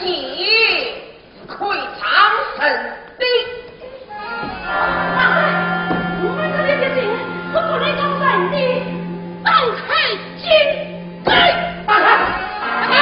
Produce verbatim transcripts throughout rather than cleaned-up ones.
你是可以上阵的。放开！我们这里的人是不能上阵的。放开金盖！放开！放开！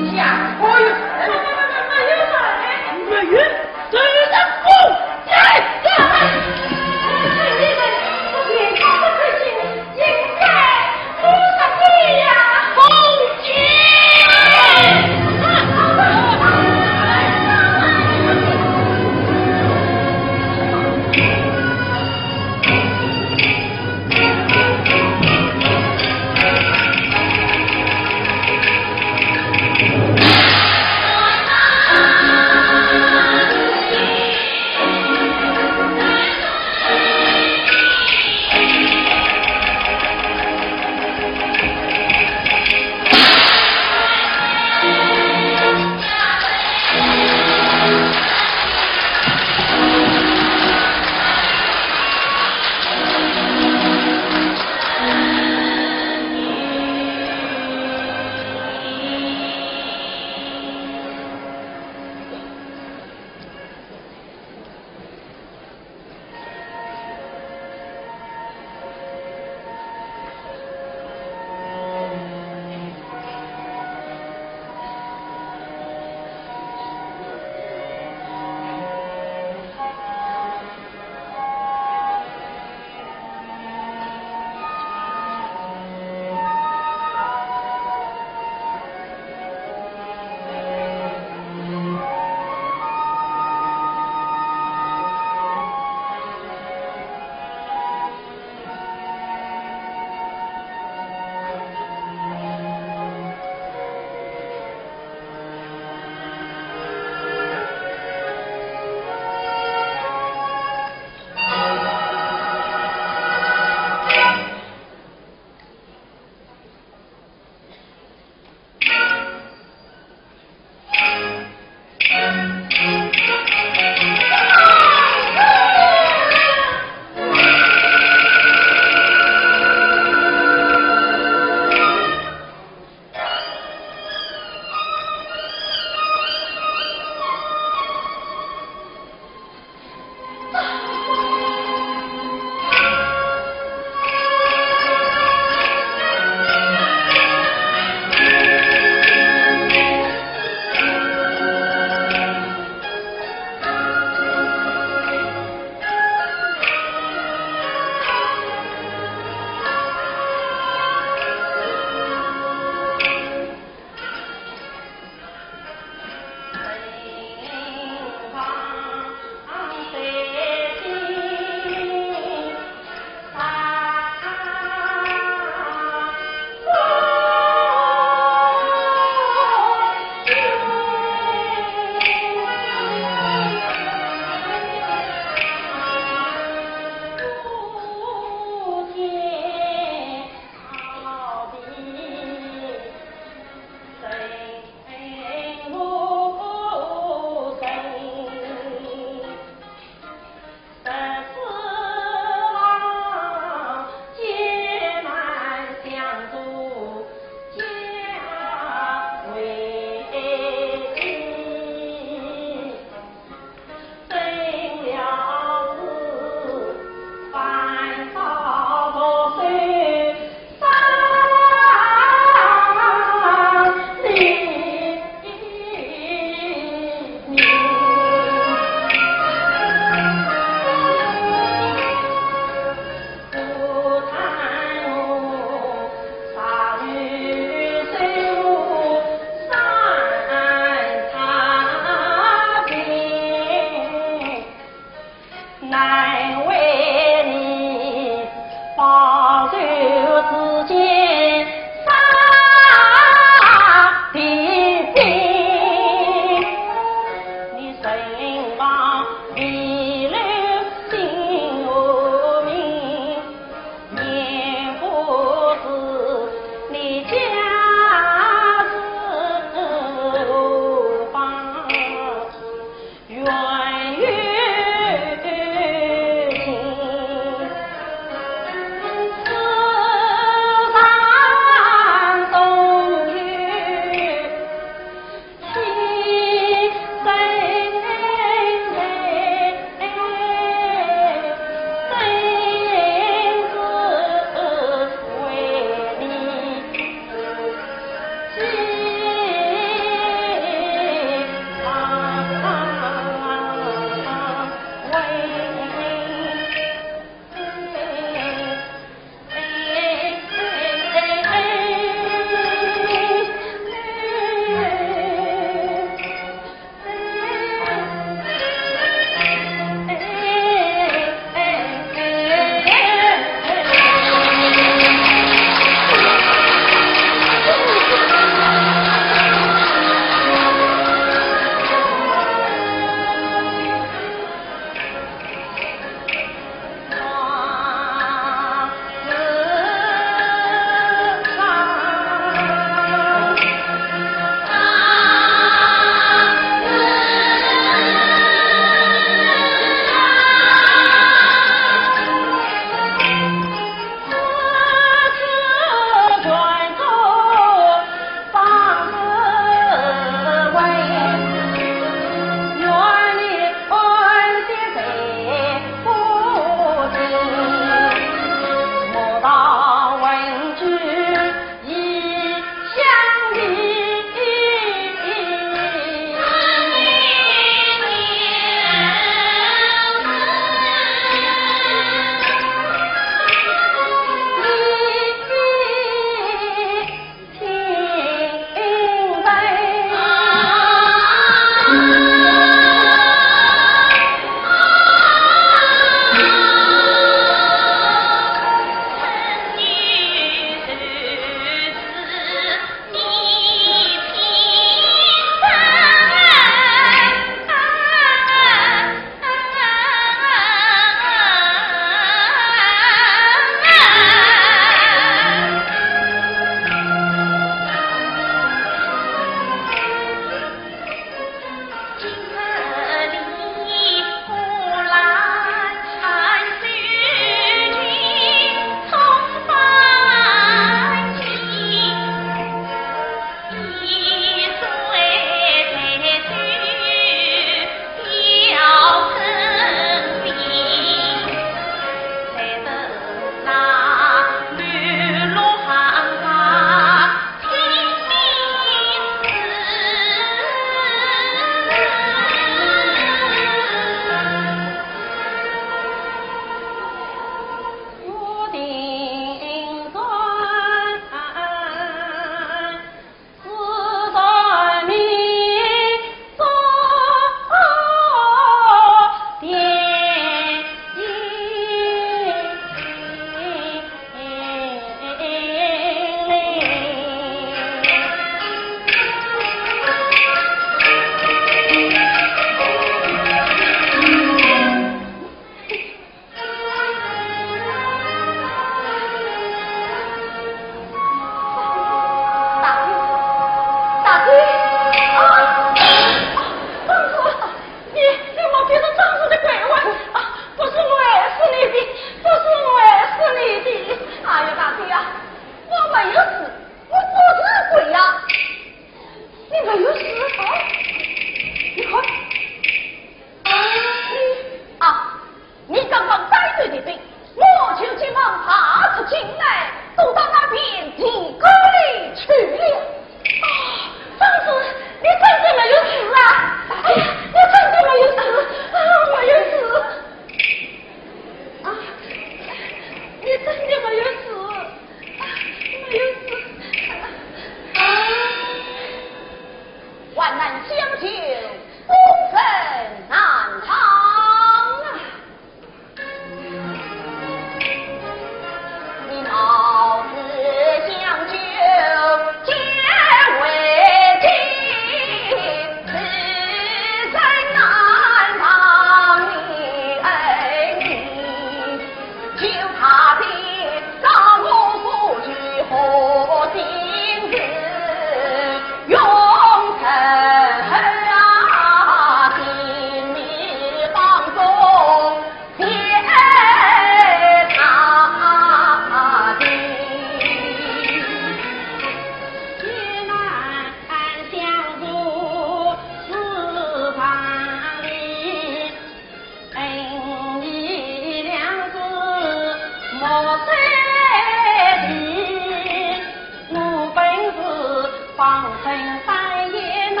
方寸三夜弄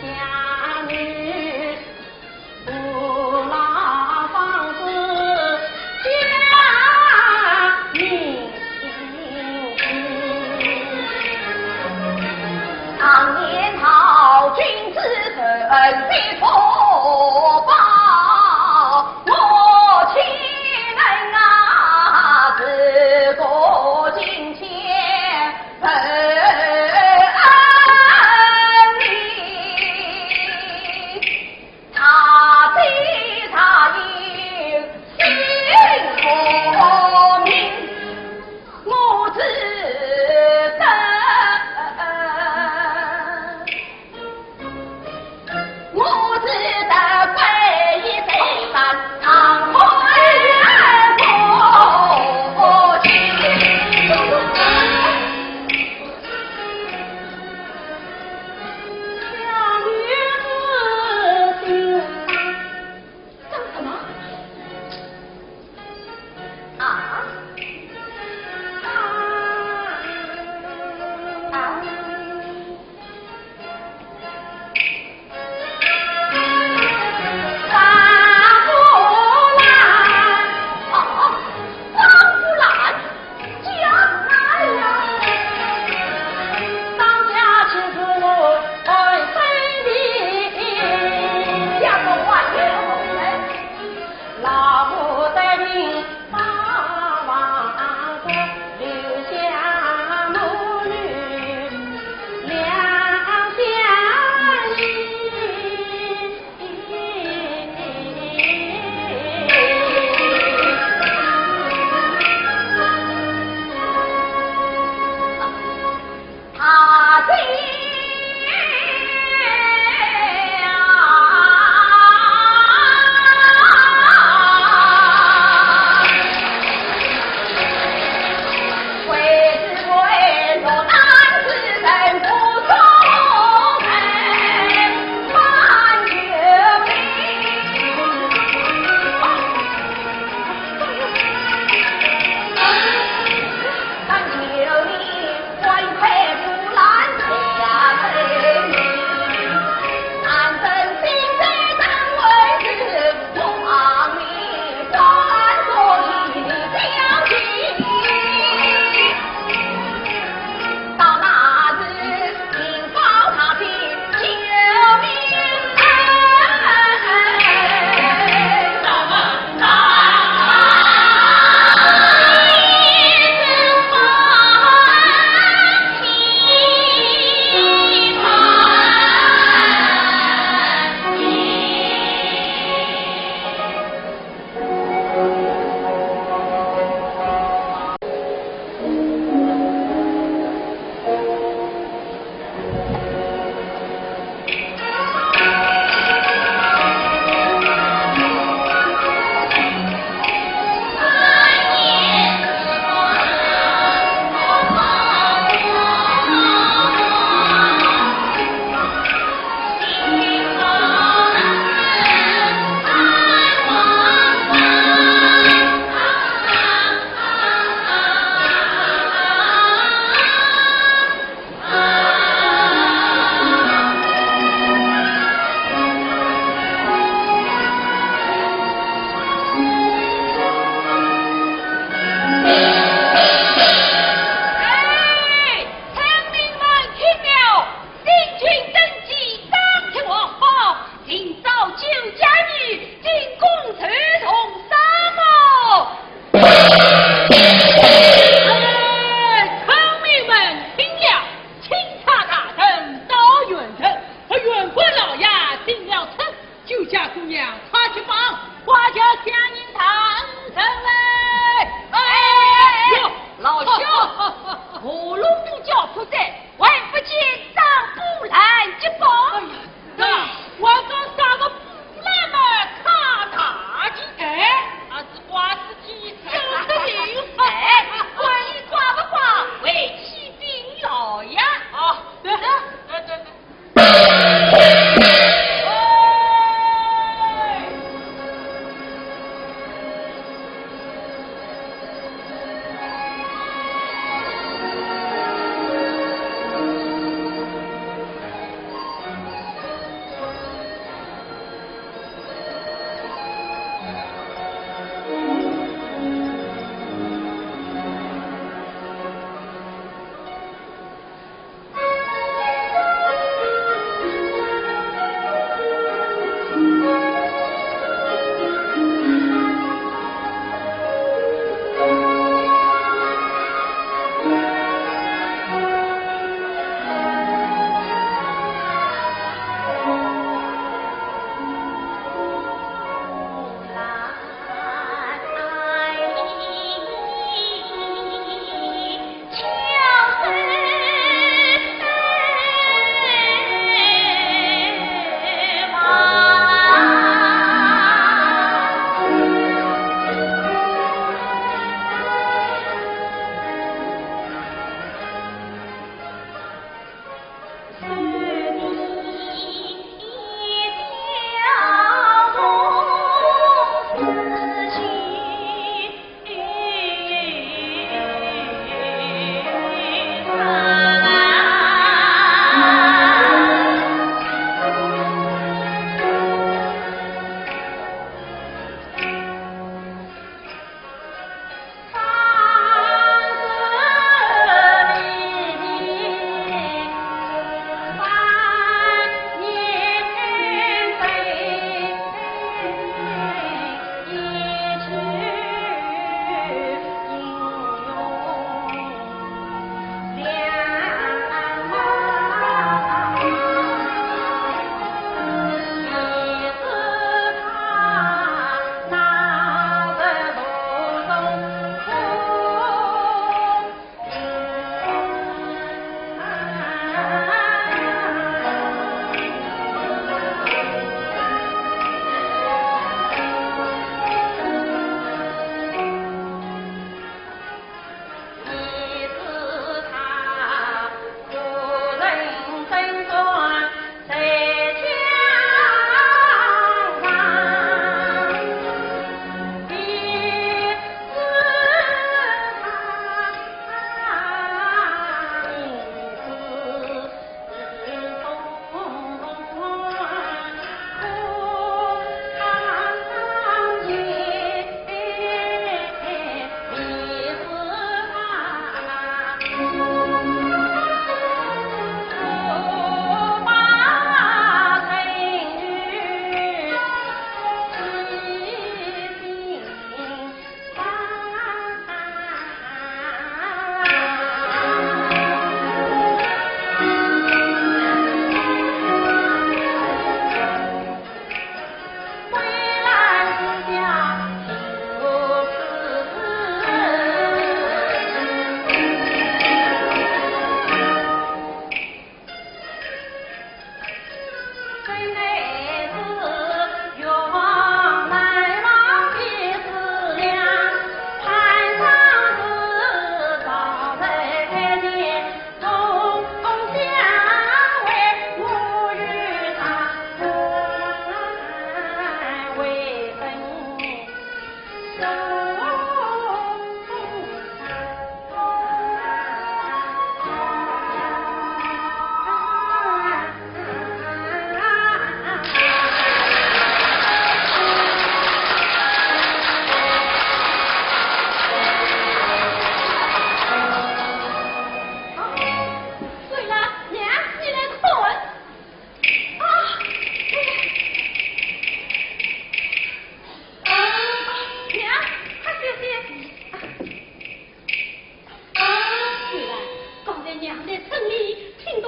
香炉，不老方子家名。当年讨君之仇，恩必不报，我岂能啊，自古今天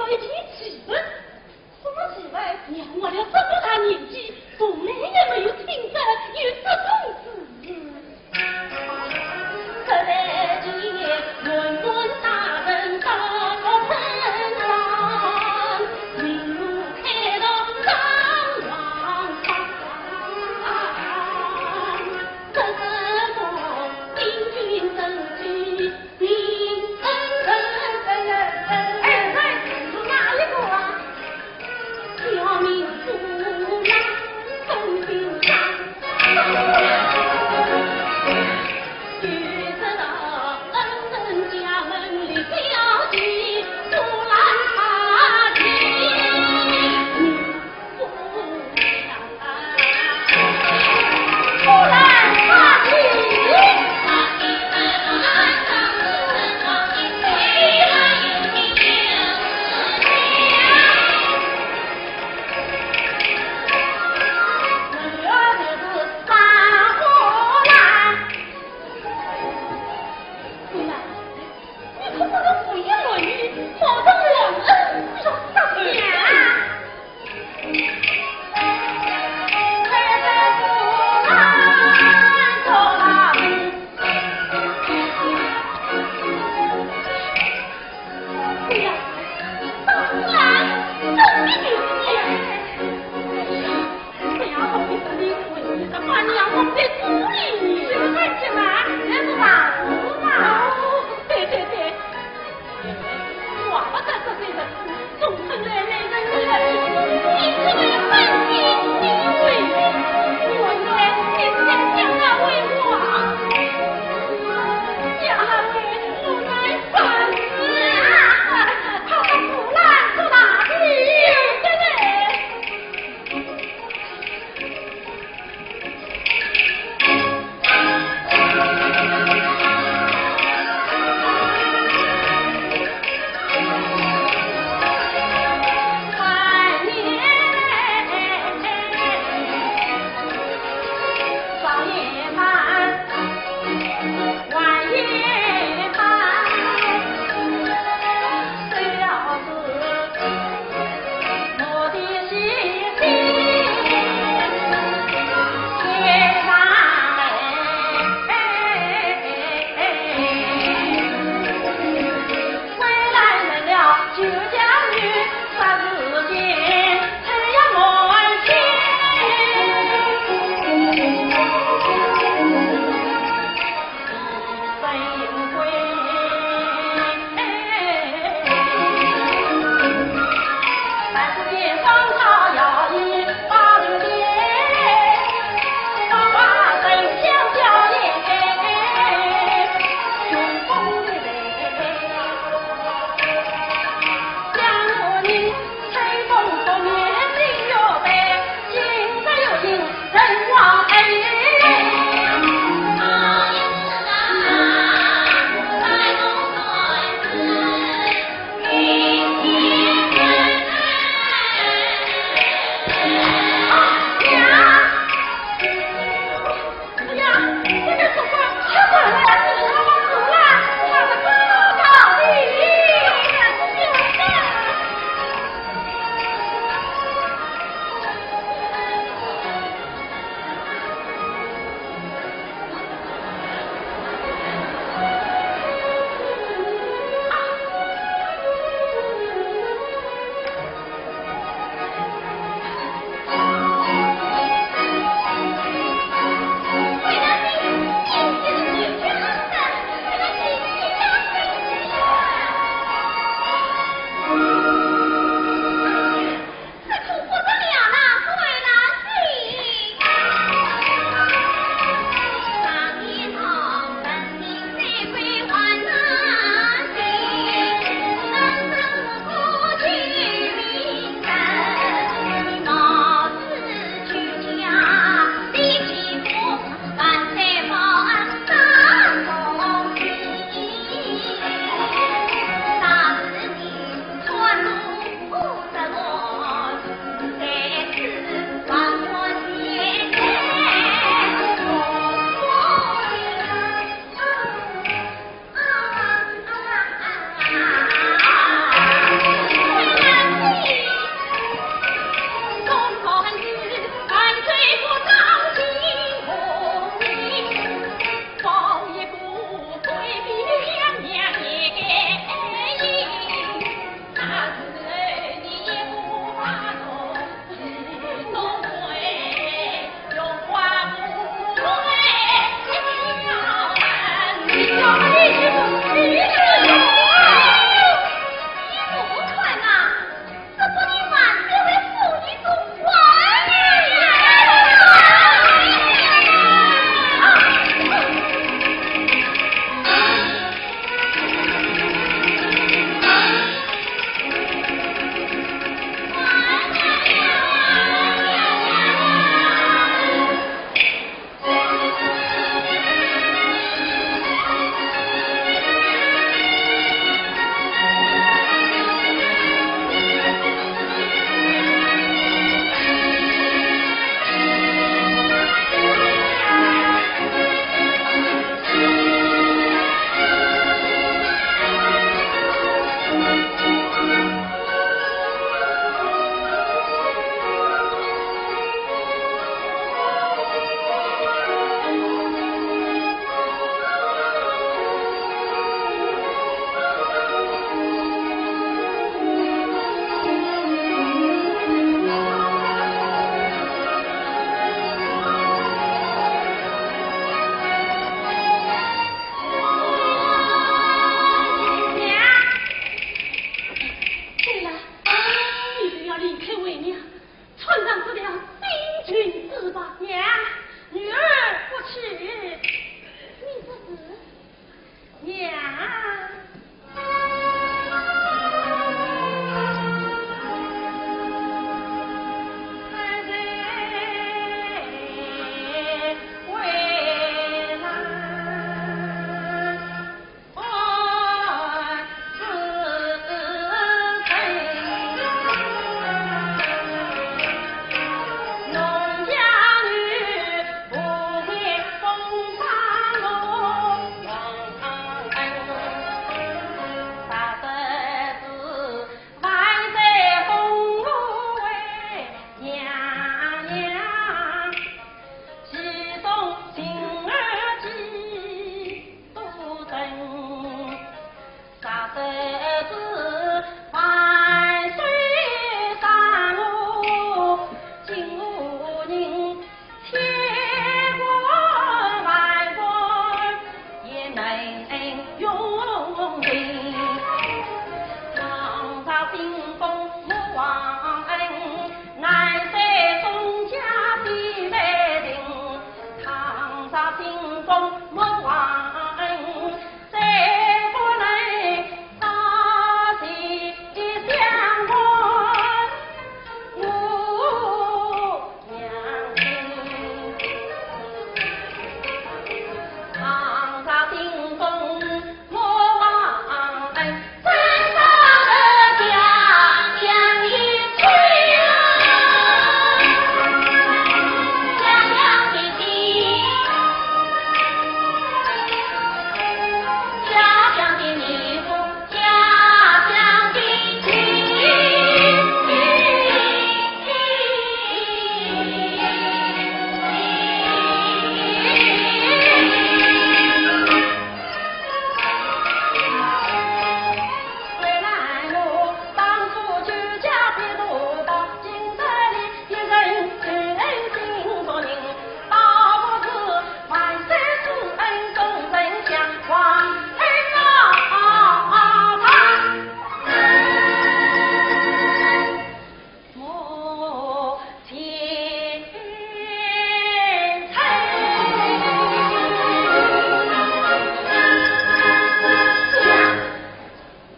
一件奇闻。什么奇闻？娘活了这么大年纪，从来也没有听过有这种事情。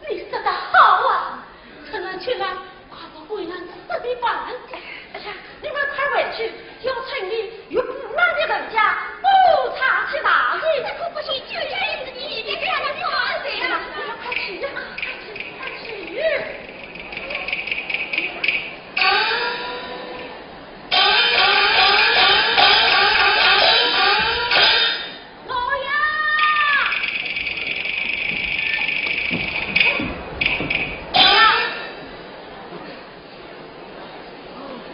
你说得好啊！趁人去了，快把鬼男子的办。哎呀，你们快回去，要趁你与不老的人家不差去哪里。这可不行，就要用你，你不要来管谁了。你们快去呀，快去，快去！老爷！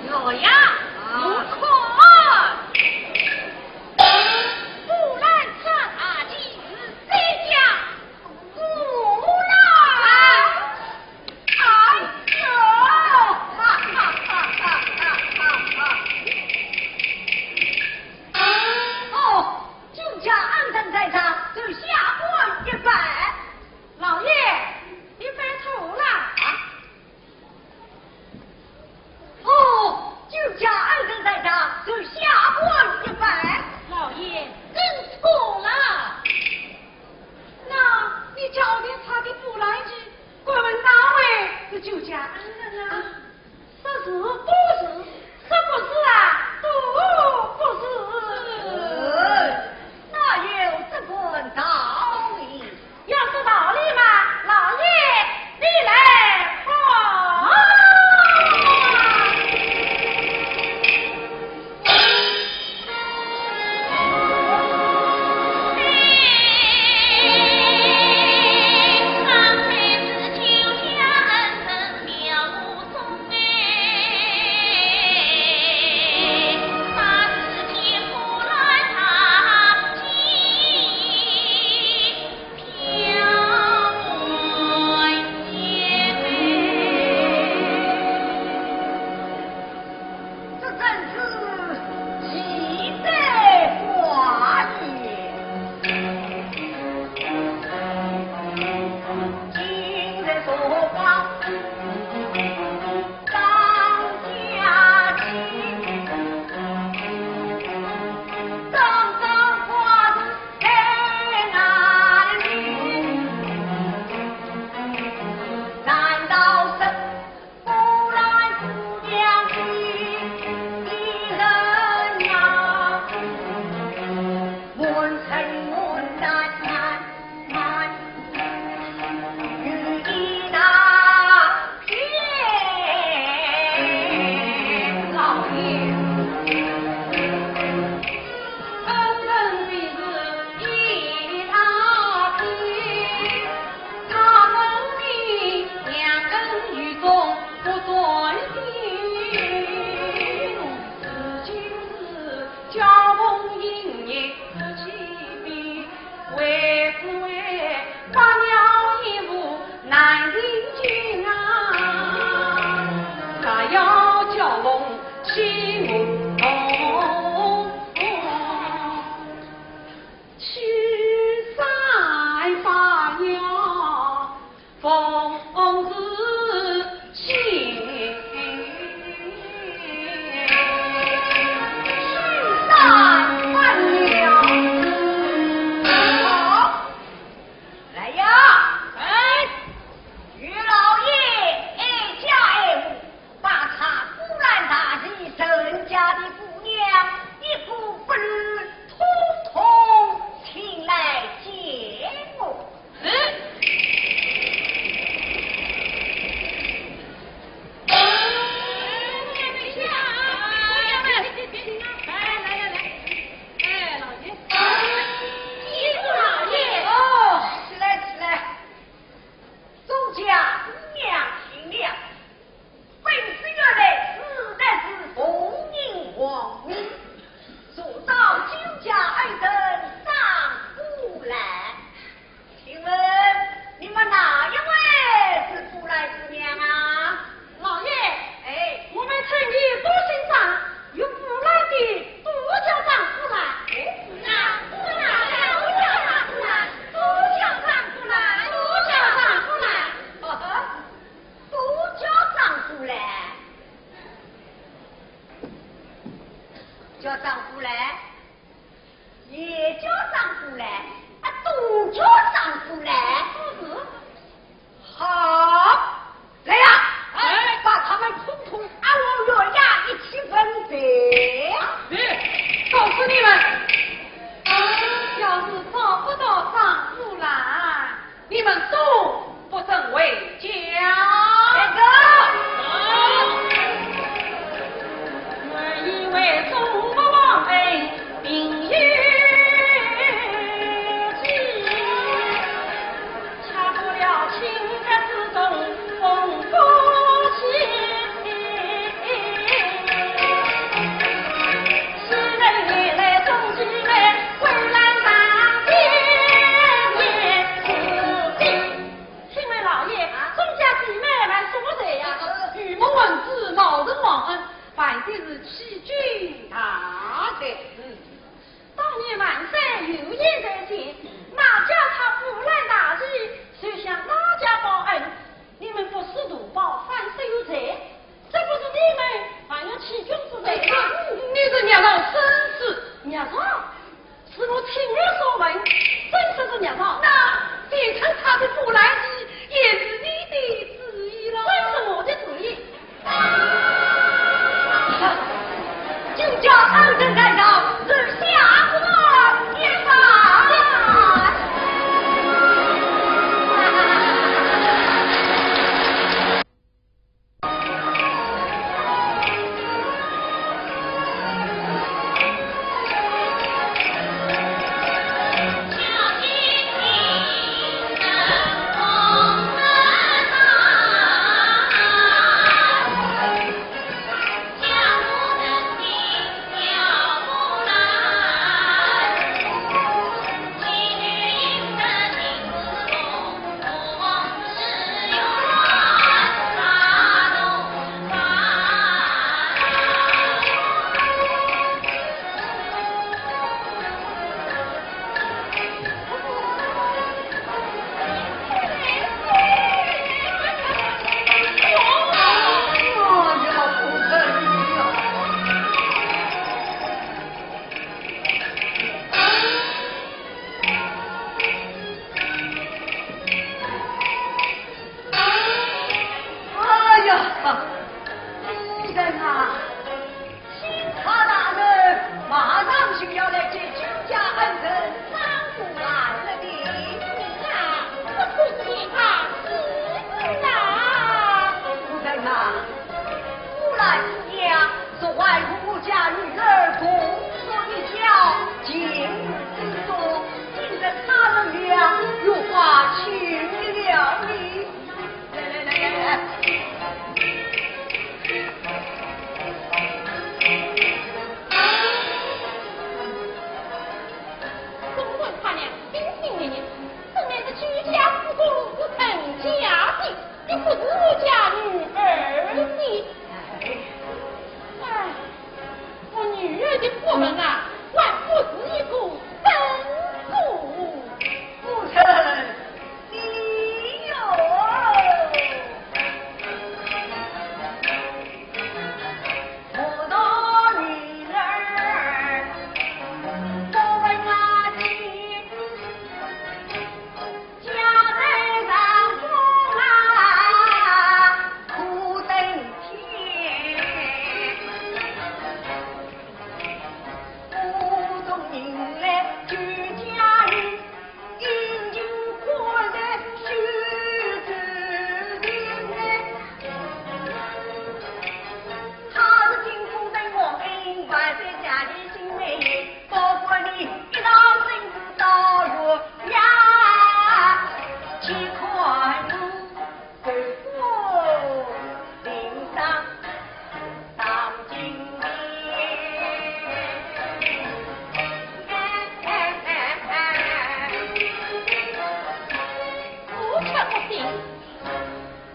老爷，你看，不然看啊，你是谁家？ 不然。哎呦！哈哈哈哈哈哈哈哈！哦，酒家安身在上，就下官一拜。老爷，你拜错了。啊？ 哦，酒家安身在上，就下官一拜。老爷，认错了。那你脚底插的布兰枝，敢问哪位是酒家安人啊？说是不是，说不是啊，都不是。哎，哪有这个道理？ 要说道理嘛，老爷，你来看。这真是奇哉怪也。今日所报 张家亲，刚刚花子在哪里？难道是布兰姑娘的人呀？满城满大街满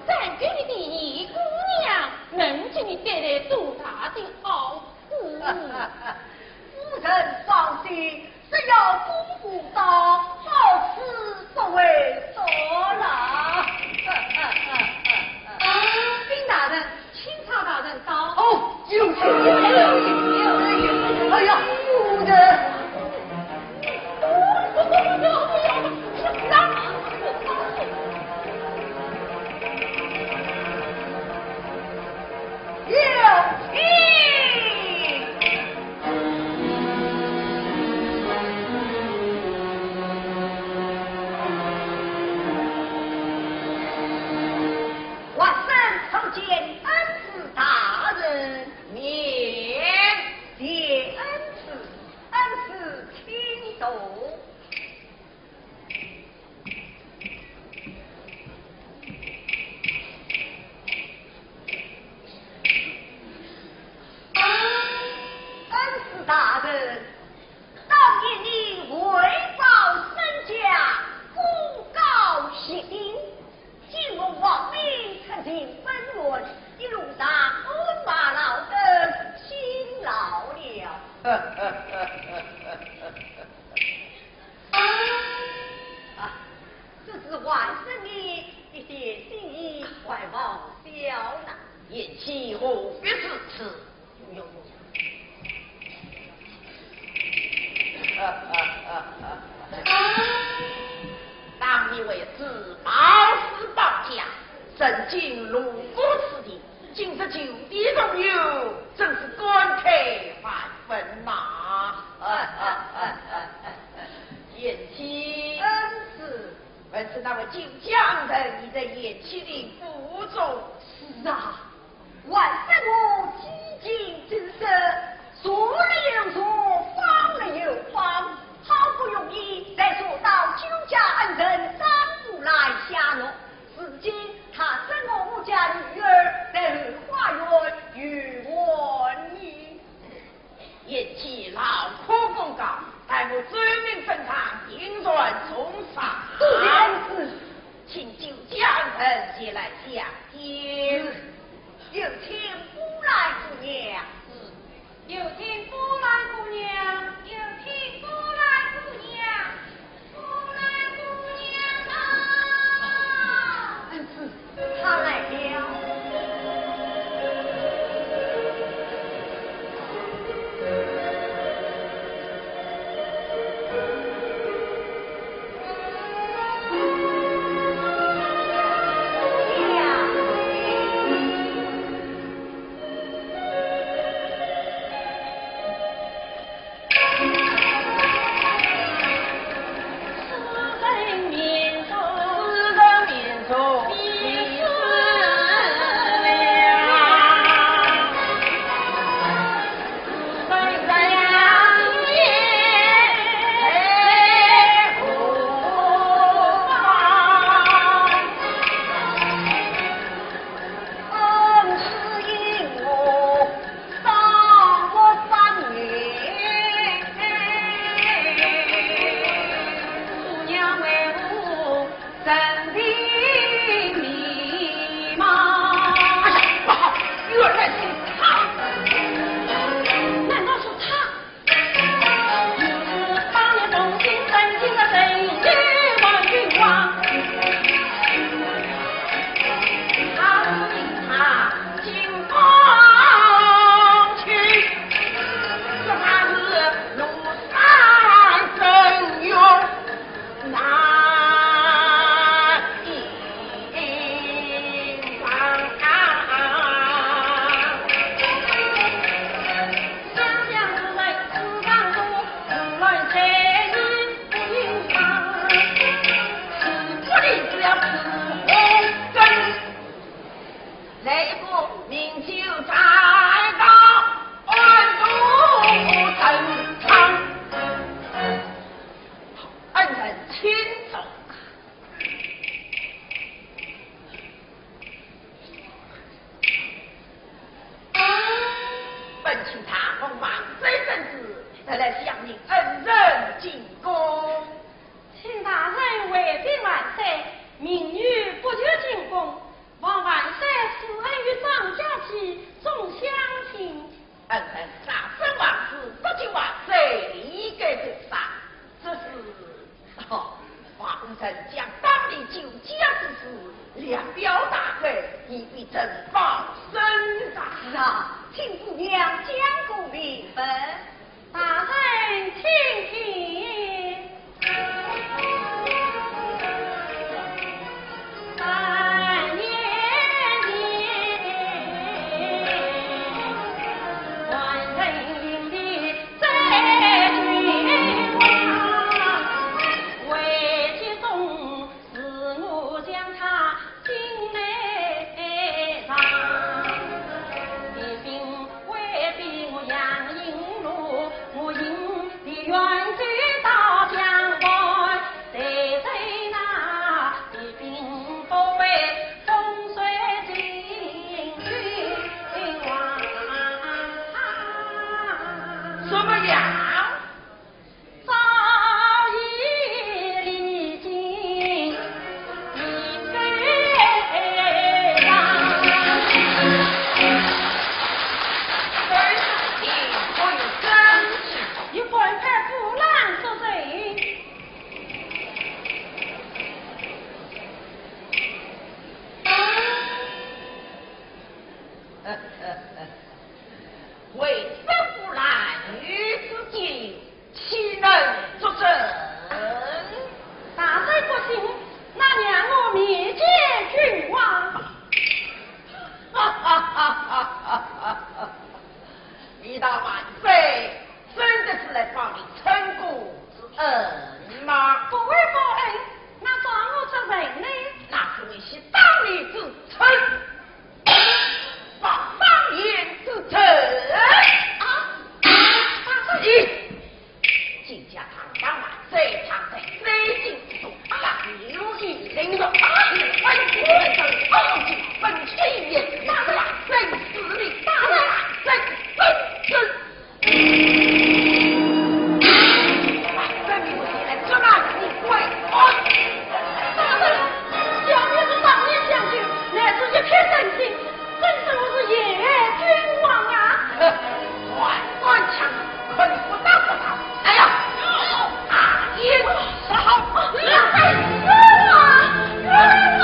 咱这里的姑娘，能给你带来多大的好处？夫人放心，只要功夫到，好处不会少啦。禀大人，钦差大人到。哦，有请，有请，有请。哎呀，夫人。 我身参见恩师大人。免。谢恩师，恩师请坐。恩师大人，当年你为报身家，功高一等， 今我王命出京奔源，一路上鞍马劳顿，辛劳了。啊，这是还生你一点心意，还望笑纳。贤妻何必如此？ 当年为子冒死保家，曾经路过此地，今日就地重游，真是感慨万分呐。贤妻。恩师。问是那位九江人，你在贤妻的府中？是啊， 还生我几近之身，坐了又坐，方了又方，好不容易才坐到九江恩人张府来下落。如今他生我我家女儿在后花园游玩呢。贤妻劳苦功高，待我奏明圣上，定然重赏。多谢恩师。请九江人前来相见。 有请姑来姑娘。有请姑来姑娘，有请姑来姑娘，姑来姑娘啊！恩师，他来了。哎呀，不好，原来是他！难道是他？恩人请坐。本卿大王王妃圣旨，特来向您恩人进宫。请大人回禀万岁，民女不求表大会，以备朕放生啊。是啊，请姑娘讲个明白。大人请听。三年前，万人营地在君王，为其中 是我将他进来上，李靖威逼我杨瀛路，我引的元帅到江南，谁知那李靖不为风水进君王。怎么样？ 早已离京，已非常。本是天官真情。与官派腐烂作贼。为夫腐烂女子经， 岂能作证？大人不信，那让我面见君王。哈哈哈哈哈哈！李大万岁，真的是来报你成功之恩吗？不会报恩，那状我作甚呢？那是为昔当年之臣， 报当年之仇。啊，大人。你，今朝堂堂万岁，躺在水井之中，那是有意凌辱，啊，你还不能报警，本县也大人万岁，是你大人万岁，本尊。 大人，小女子当年相救，乃是一片真心，怎说我是陷害君王啊？哼，万万强，肯不打不打。哎呀，大爷，不好！冤枉，冤枉，冤枉！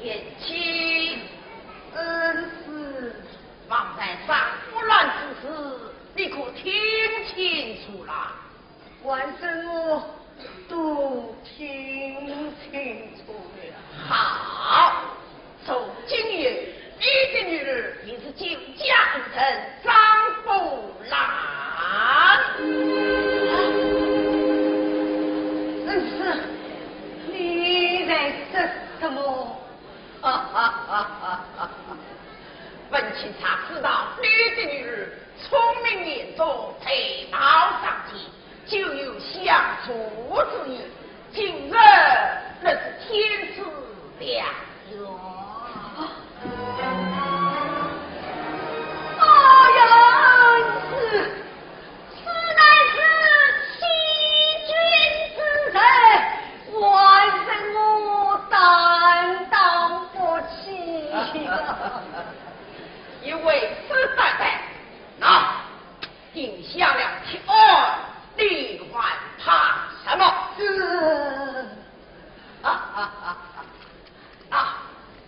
贤妻。恩师。方才杀腐烂之事，你可听清楚了？ 官人我都听清楚了。好，从今以后，你的女儿便是救驾之人，张福兰。恩师，你在说什么？哈哈哈哈哈！本卿查知道你的女儿聪明言多，才貌双全， 就有想错之意，今日乃是天赐良缘。哎呀，恩师，此乃是欺君之人，还请我担当不起呀。你为师担待，那 定下了铁案，你还怕什么？是。哈哈哈哈！啊，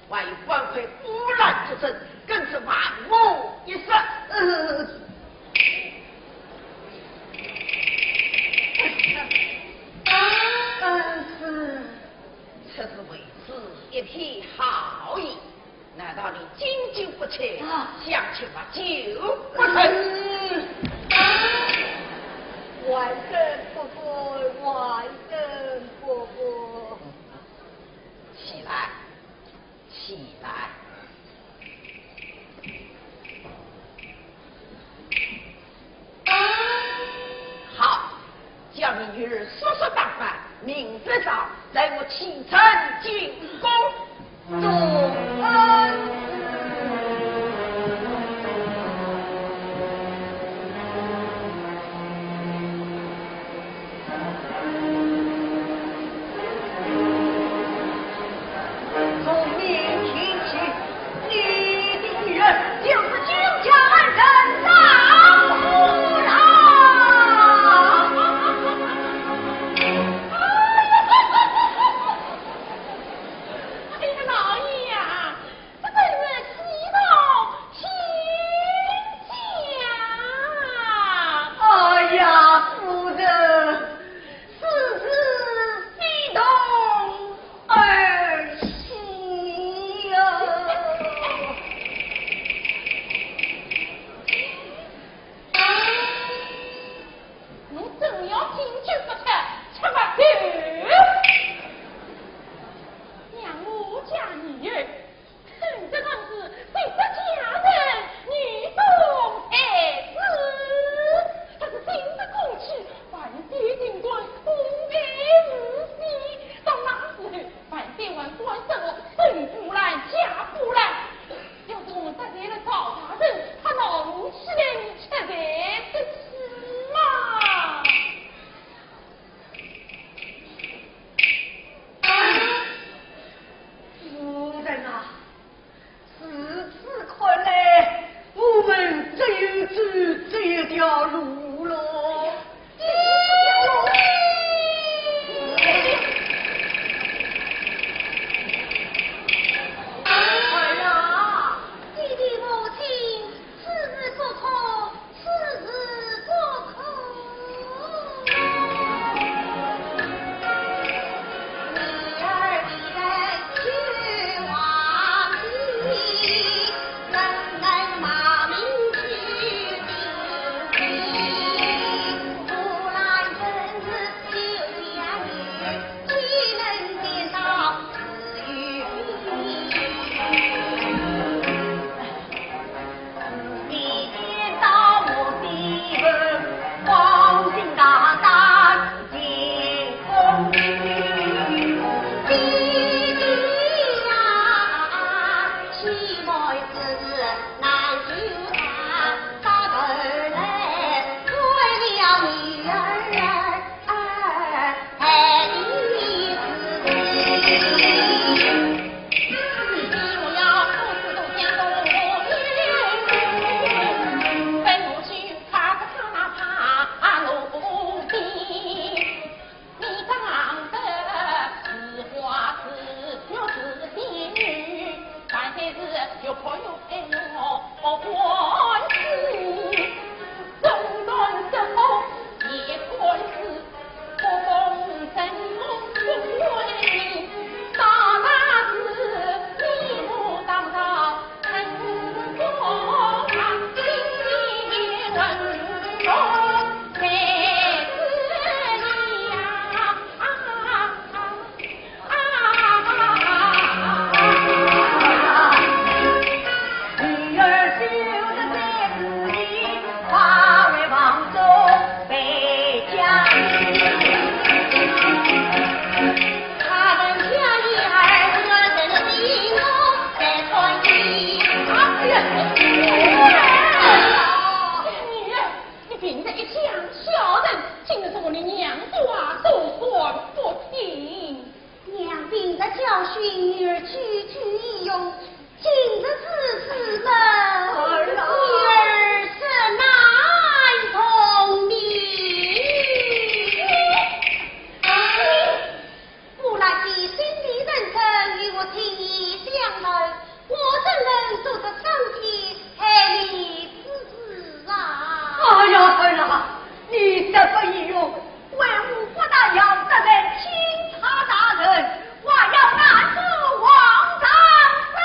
还有官魁乌兰之争，更是万无一失。嗯。恩师，此事为师一片好意， 难道你经久不起，啊，想吃罚酒不成？嗯，还审不过，还审不过。起来，起来。 好，叫你女儿速速打扮，明日早带我启程进宫。多恩师。 从明天起，你的女儿就是九江人丈夫了。哎呀，老爷呀，寻女儿久久已有，今日之事嘛，儿啊，女儿怎难同你？我那些心里认真，与我情意相投，我怎能做得上前害你之事啊？哎呀，儿啊，你这个义勇，为吾不但要得罪钦差大人，还要难住皇上生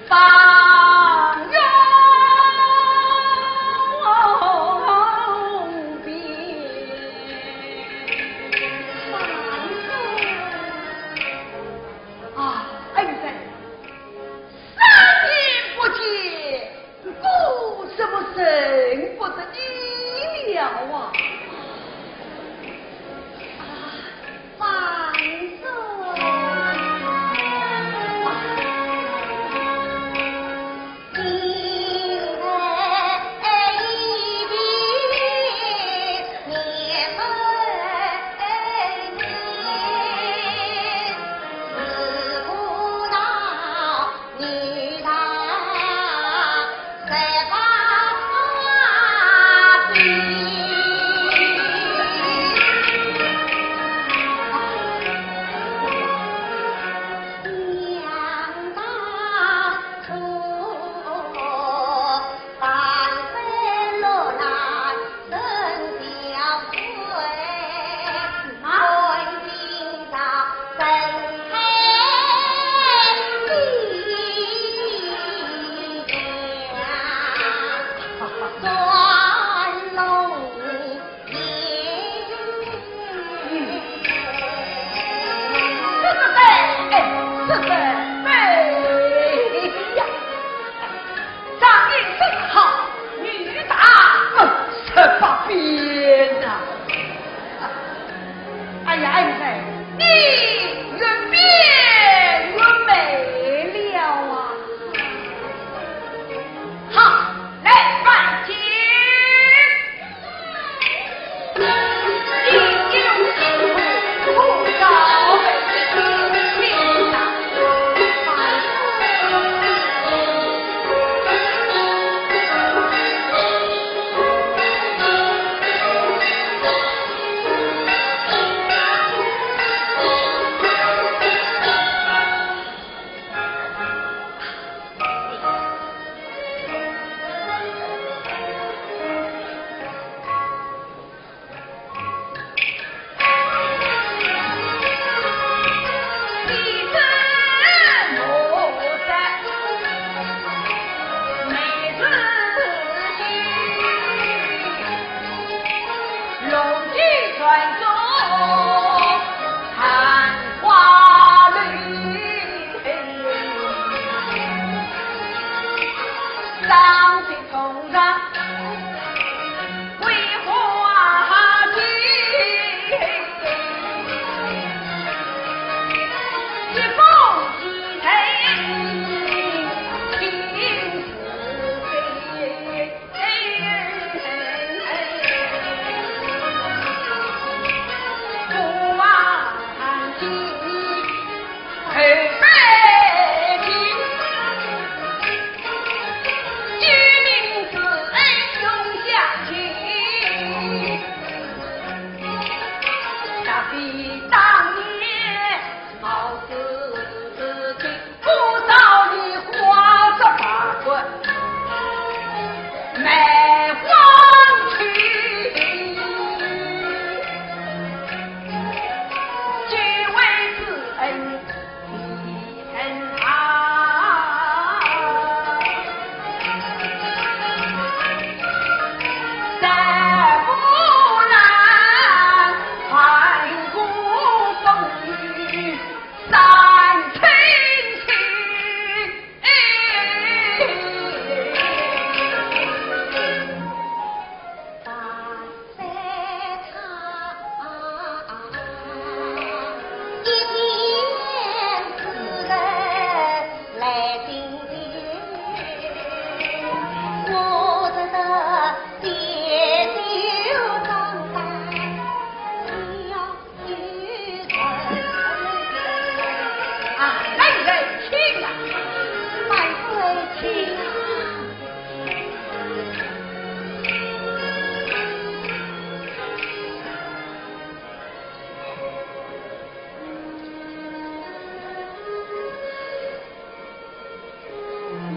方永宾。啊，恩人，三年不见， 我是不是不得已了啊？啊，方叔。这个对，哎，这个对呀。 长得真好，女大，嗯，十八变呐。哎呀，恩人，你越变越美了啊！好，来，拜见。 啊，来人，请啊！万岁，请啊！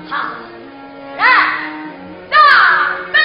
好，来，上杯！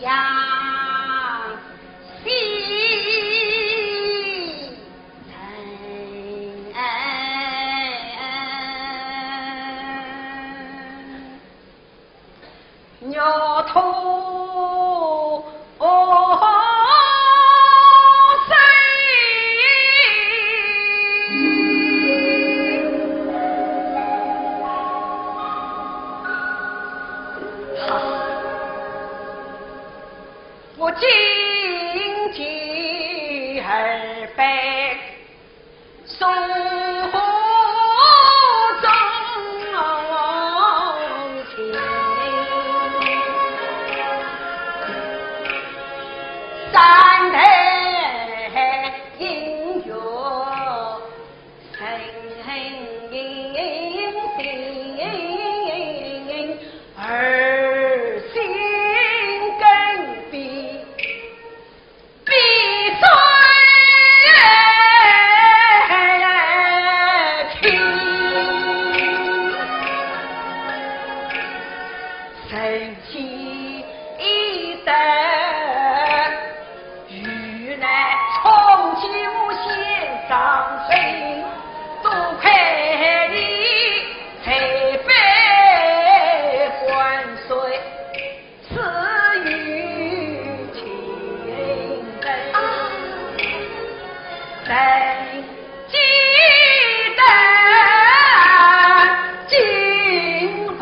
呀，心疼。我金鸡二拜送中情，三代姻缘，深情二心更比。 比谁轻。神仙一等，遇难从九仙上身，多亏你才被万岁 赐予情人，谁记得金榜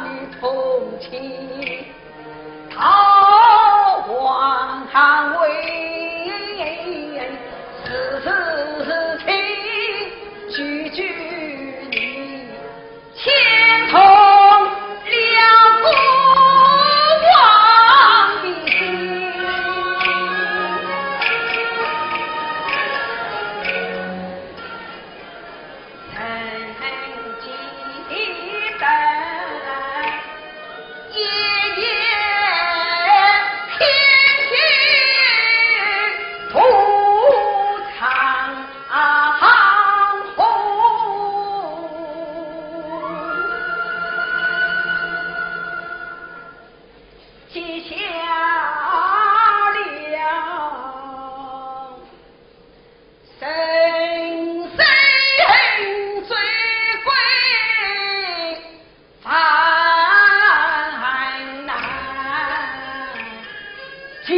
的同期，桃花为此情句句你 牵动了孤王的心。曾记得 夜夜偏听屠场红。记下了 人生最贵烦难，今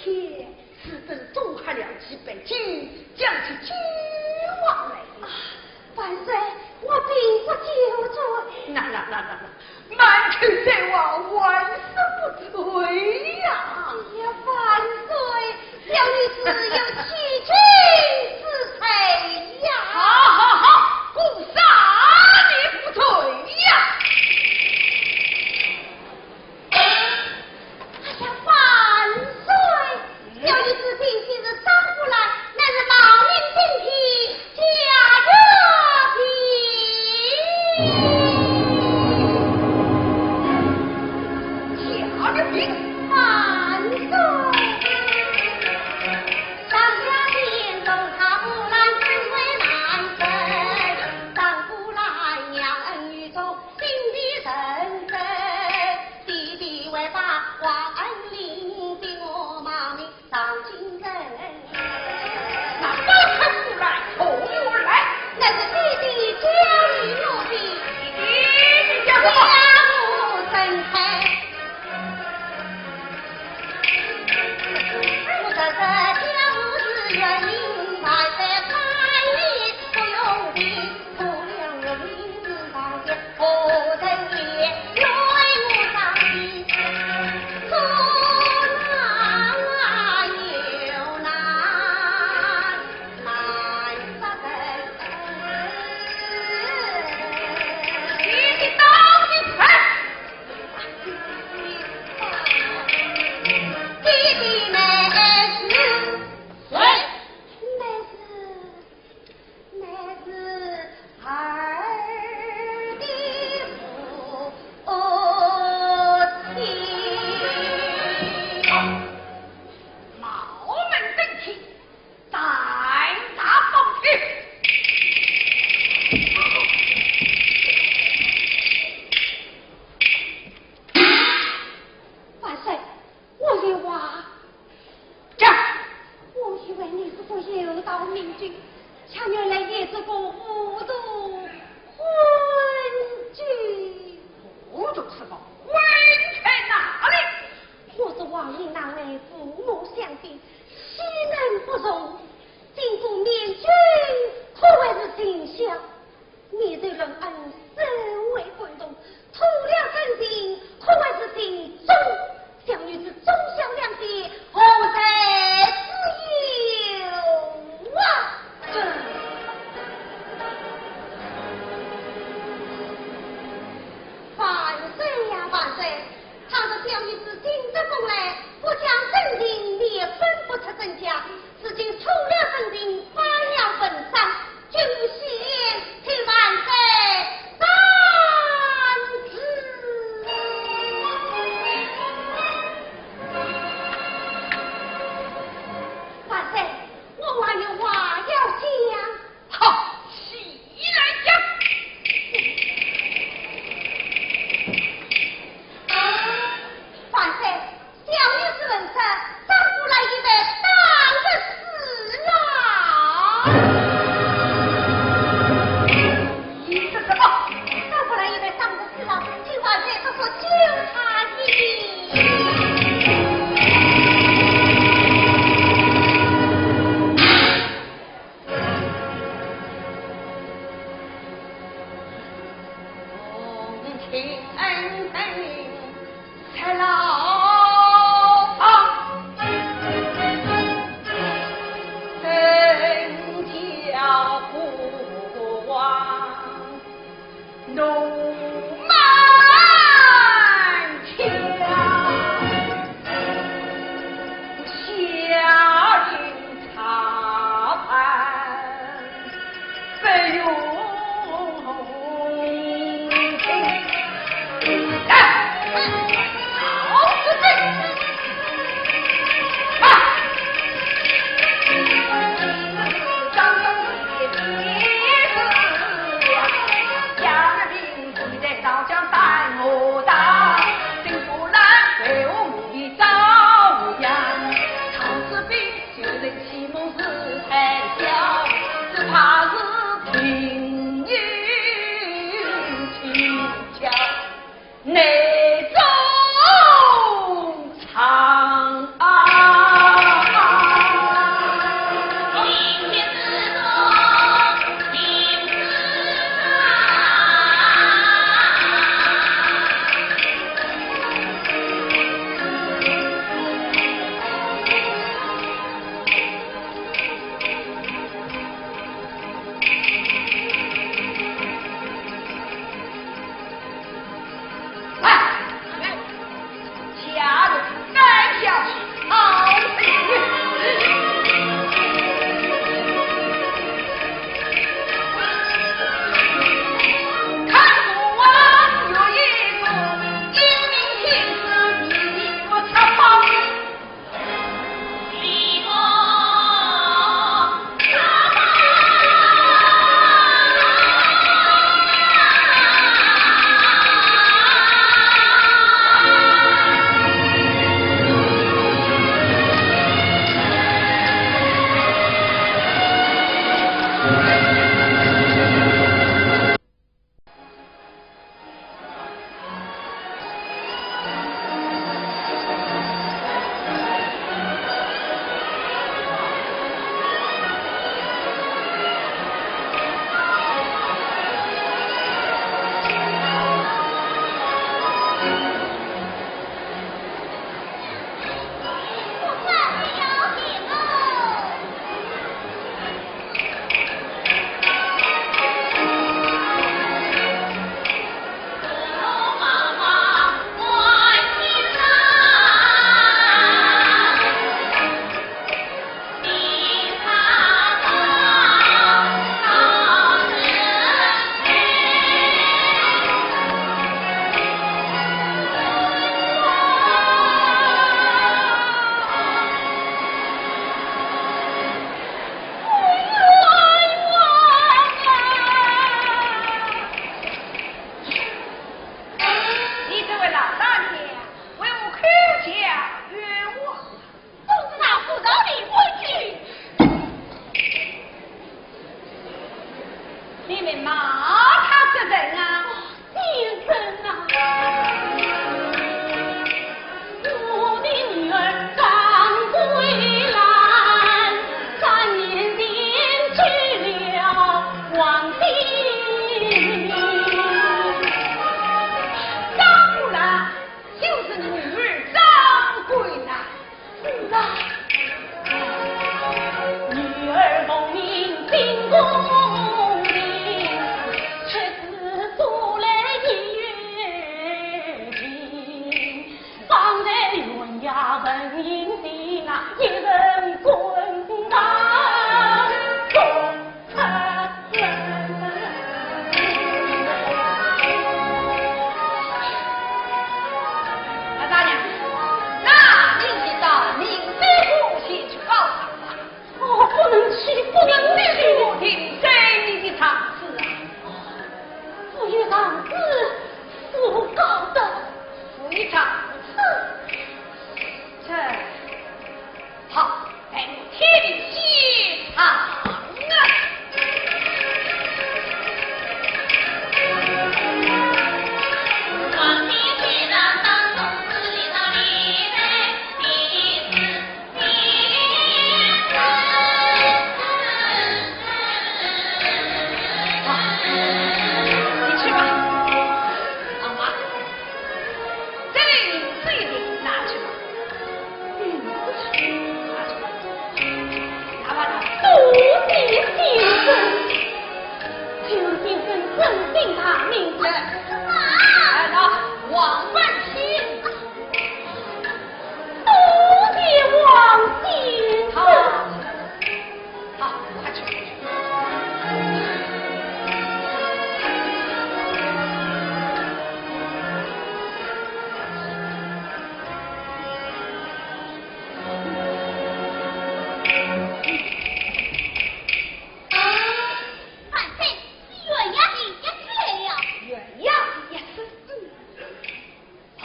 天，此等总还了几杯酒，将其救回来。啊，万岁，我并不酒醉。那那那那那，满口才话，万死不醉呀！哎呀，万岁，小女子有七情之罪呀！好好好，姑杀你不醉呀！ 哎呀，万岁！小女子今日上不来，乃是冒名顶替，假借病。假借病？万岁！上下殿中他不拦，只为难分，丈夫拦娘恩于中，心地深深。 弟弟为把王恩领，逼我冒名上京城。那包青出来，从何而来？那是弟弟教育我的。弟弟教我。家无生开。我这是家无是园林，白白开里，不用的。 乃是儿的父亲。冒名顶替，胆大包天。万岁， 我有话。讲。我以为你是个有道明君，却原来也是个糊涂昏君。糊涂什么？昏在哪里？我是王英郎的父母相的，岂能不从？今做明君，可谓是尽孝。 你受人恩，身为官中，托了真情，可谓是尽忠。小女子忠孝两全，何罪之有啊？这，万岁呀，万岁！倘若小女子今日奉来，不讲真情，你也分不出真假。如今托了真情，发了文章，君先引起那一人滚打不成。啊，大娘，那你到明德府去告状吧。哦，不能去，不能去。我听谁的场子啊？哦，府有场子，我告的。府有场子？这 好，待我替你去唱啊。好，你去吧。好吧，这里水瓶拿去吧。 多谢先生，求先生正大名。哎，那王万喜。多谢王先生。好，好，快去。 啊，万岁，是县衙的押司来了。县衙的押司？嗯。啊。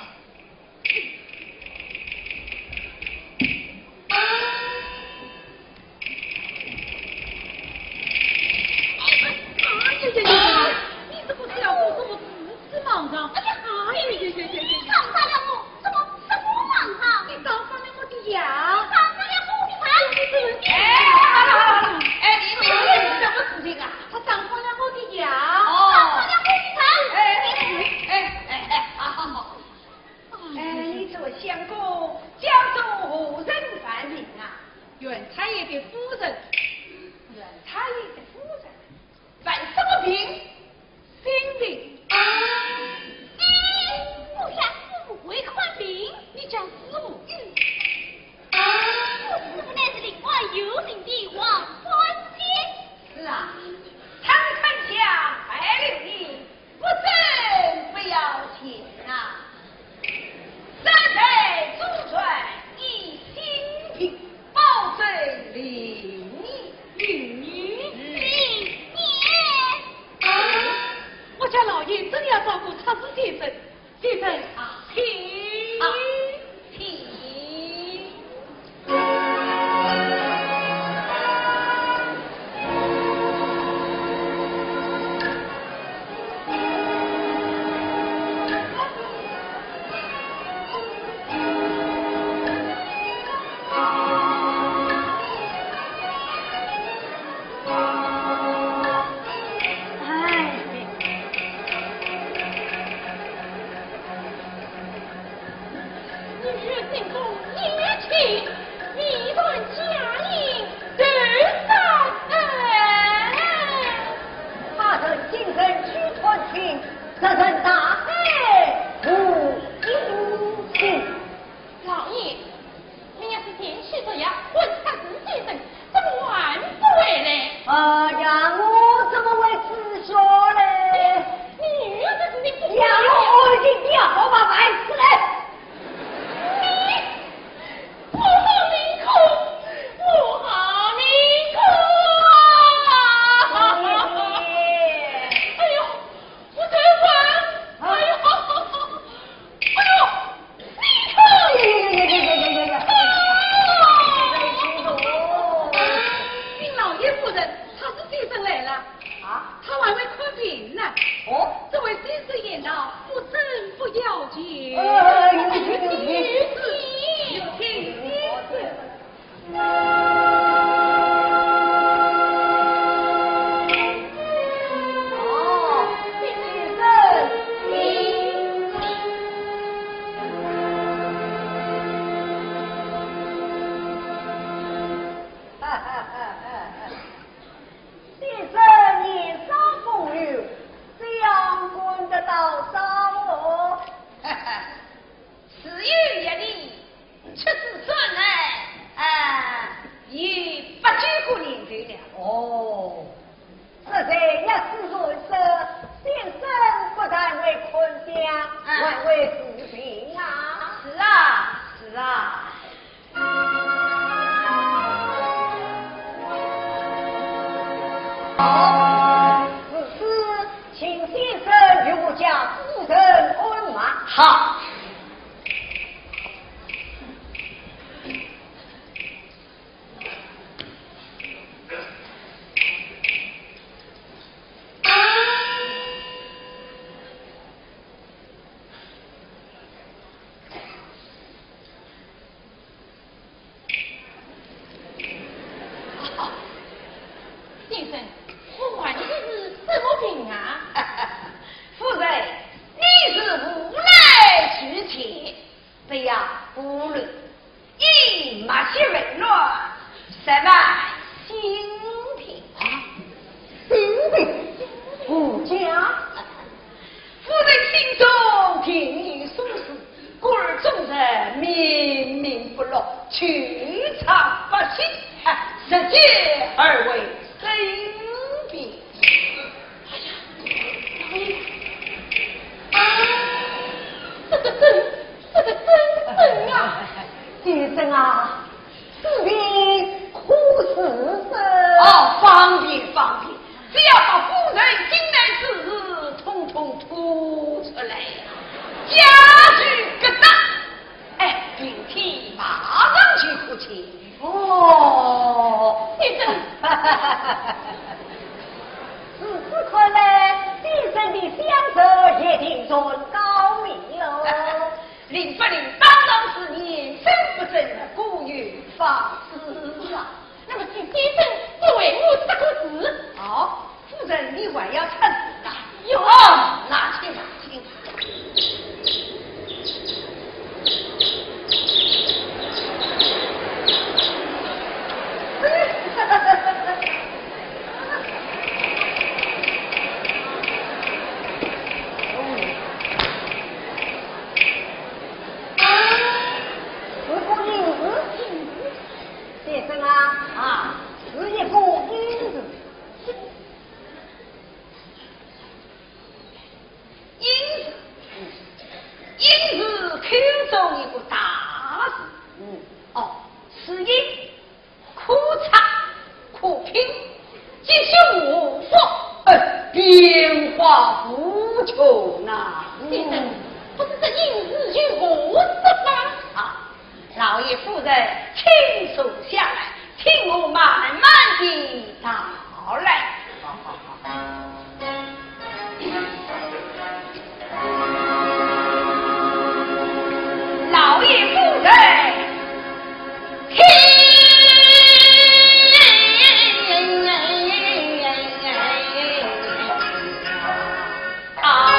哎呀呀呀呀！你这个小鬼怎么如此莽撞？哎呀，哎呀呀呀呀呀！你打伤了我，怎么这么莽撞？你打伤了我的牙。你打伤了我的牙。哎，好了好了，哎，你这个人什么事情啊？他打伤了我的牙。哦。打伤了我的牙。哎，哎，哎，哎，好好好。 哎，你这位相公叫做何人？犯人啊？县太爷的夫人。县太爷的夫人，犯什么病？心病。啊，哎，我家师父会看病。你家师父？嗯。啊，我师父乃是灵官有名的王万喜。是啊，常看相拜留意， 不诊不要紧啊。三代祖传医心病，保证灵医。灵医？灵医？啊，我家老爷真要照顾太师先生，先生，请。啊，请。 哎。 你与进宫一起，一段佳音，对三恩。他人今生去探亲，这人大概无音信。老爷，你要是前去这样，问他是先生，怎么还不回来？哎呀，我怎么会知晓嘞？你又不是你不呀，我已经要好把饭吃嘞。 你，我好命苦，我好命苦啊！哎呦，我头昏，哎呦，哎呦，心痛！哎呀呀呀呀呀呀呀！哎呦！禀老爷夫人，太师先生来了。 啊？他还未看病呢。哦？这位先生言道，不诊不要紧。哎，有请，有请，有请先生。哦，先生，请。哈哈哈哈哈。 先生年少风流，这样管得到啥哦？哈哈，自有一理，出自专好，如此，请先生与我家夫人安马。好。先生，我患的是什么病啊？夫人，你是无奈之疾，不要顾虑，以脉息问络，实脉心病。啊，心病？何解？ 夫人心中定有所思，故而终日明明不落，久长不醒，日渐而为生病。哎呀，老爷，啊，这个真，这个真神啊！先生啊， 此病可治甚？哦，方便，方便，只要把夫人经脉之事统统吐出来，家具各搭，哎，病体马上就好起。哦，先生，如此看来，先生的相术一定传高明喽。 灵不灵，当然是人生不争，各有方式啊。那么，请先生再为我说个字。好，夫人，你还要出字啊？有。哦，那请，那请。啊，是个印字。先生啊，啊，是一个印字。印字，印字口中一个大字。嗯。哦，是印。 可拆可拼，吉凶祸福，呃，变化无穷呐。先生，不知这印字有何说法？啊，老爷夫人请坐下来，听我慢慢地道来。 老爷夫人，听啊！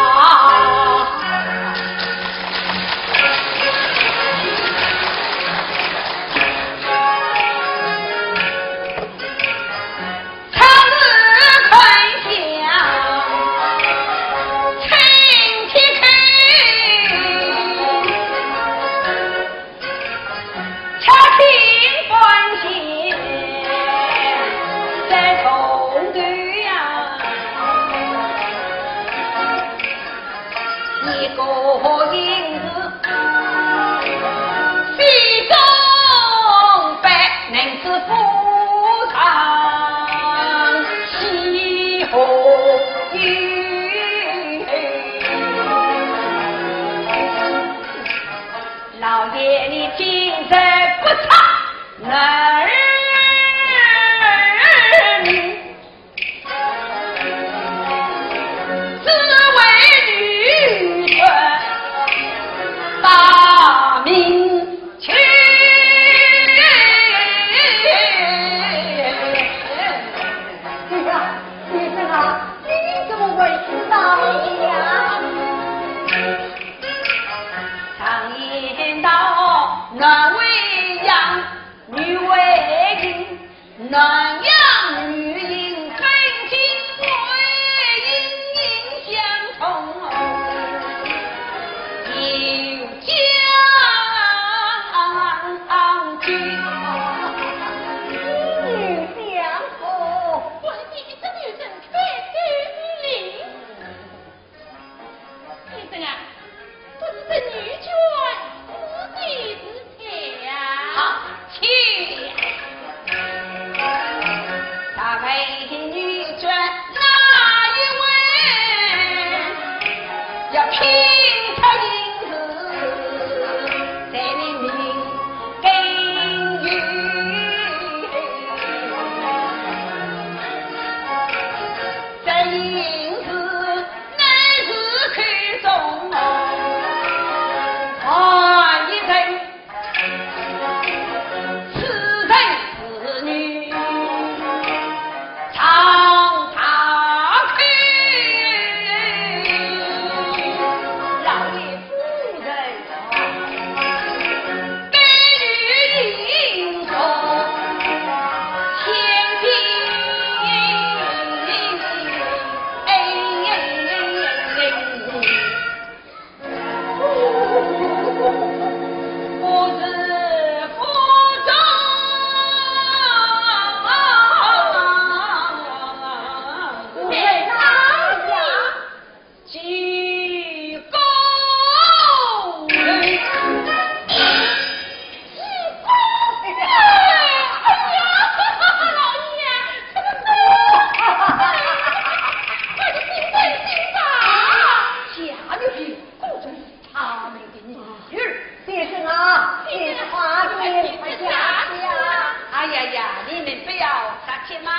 他们的女儿，先生啊，先生快点回家去呀！哎呀呀，你们不要客气嘛。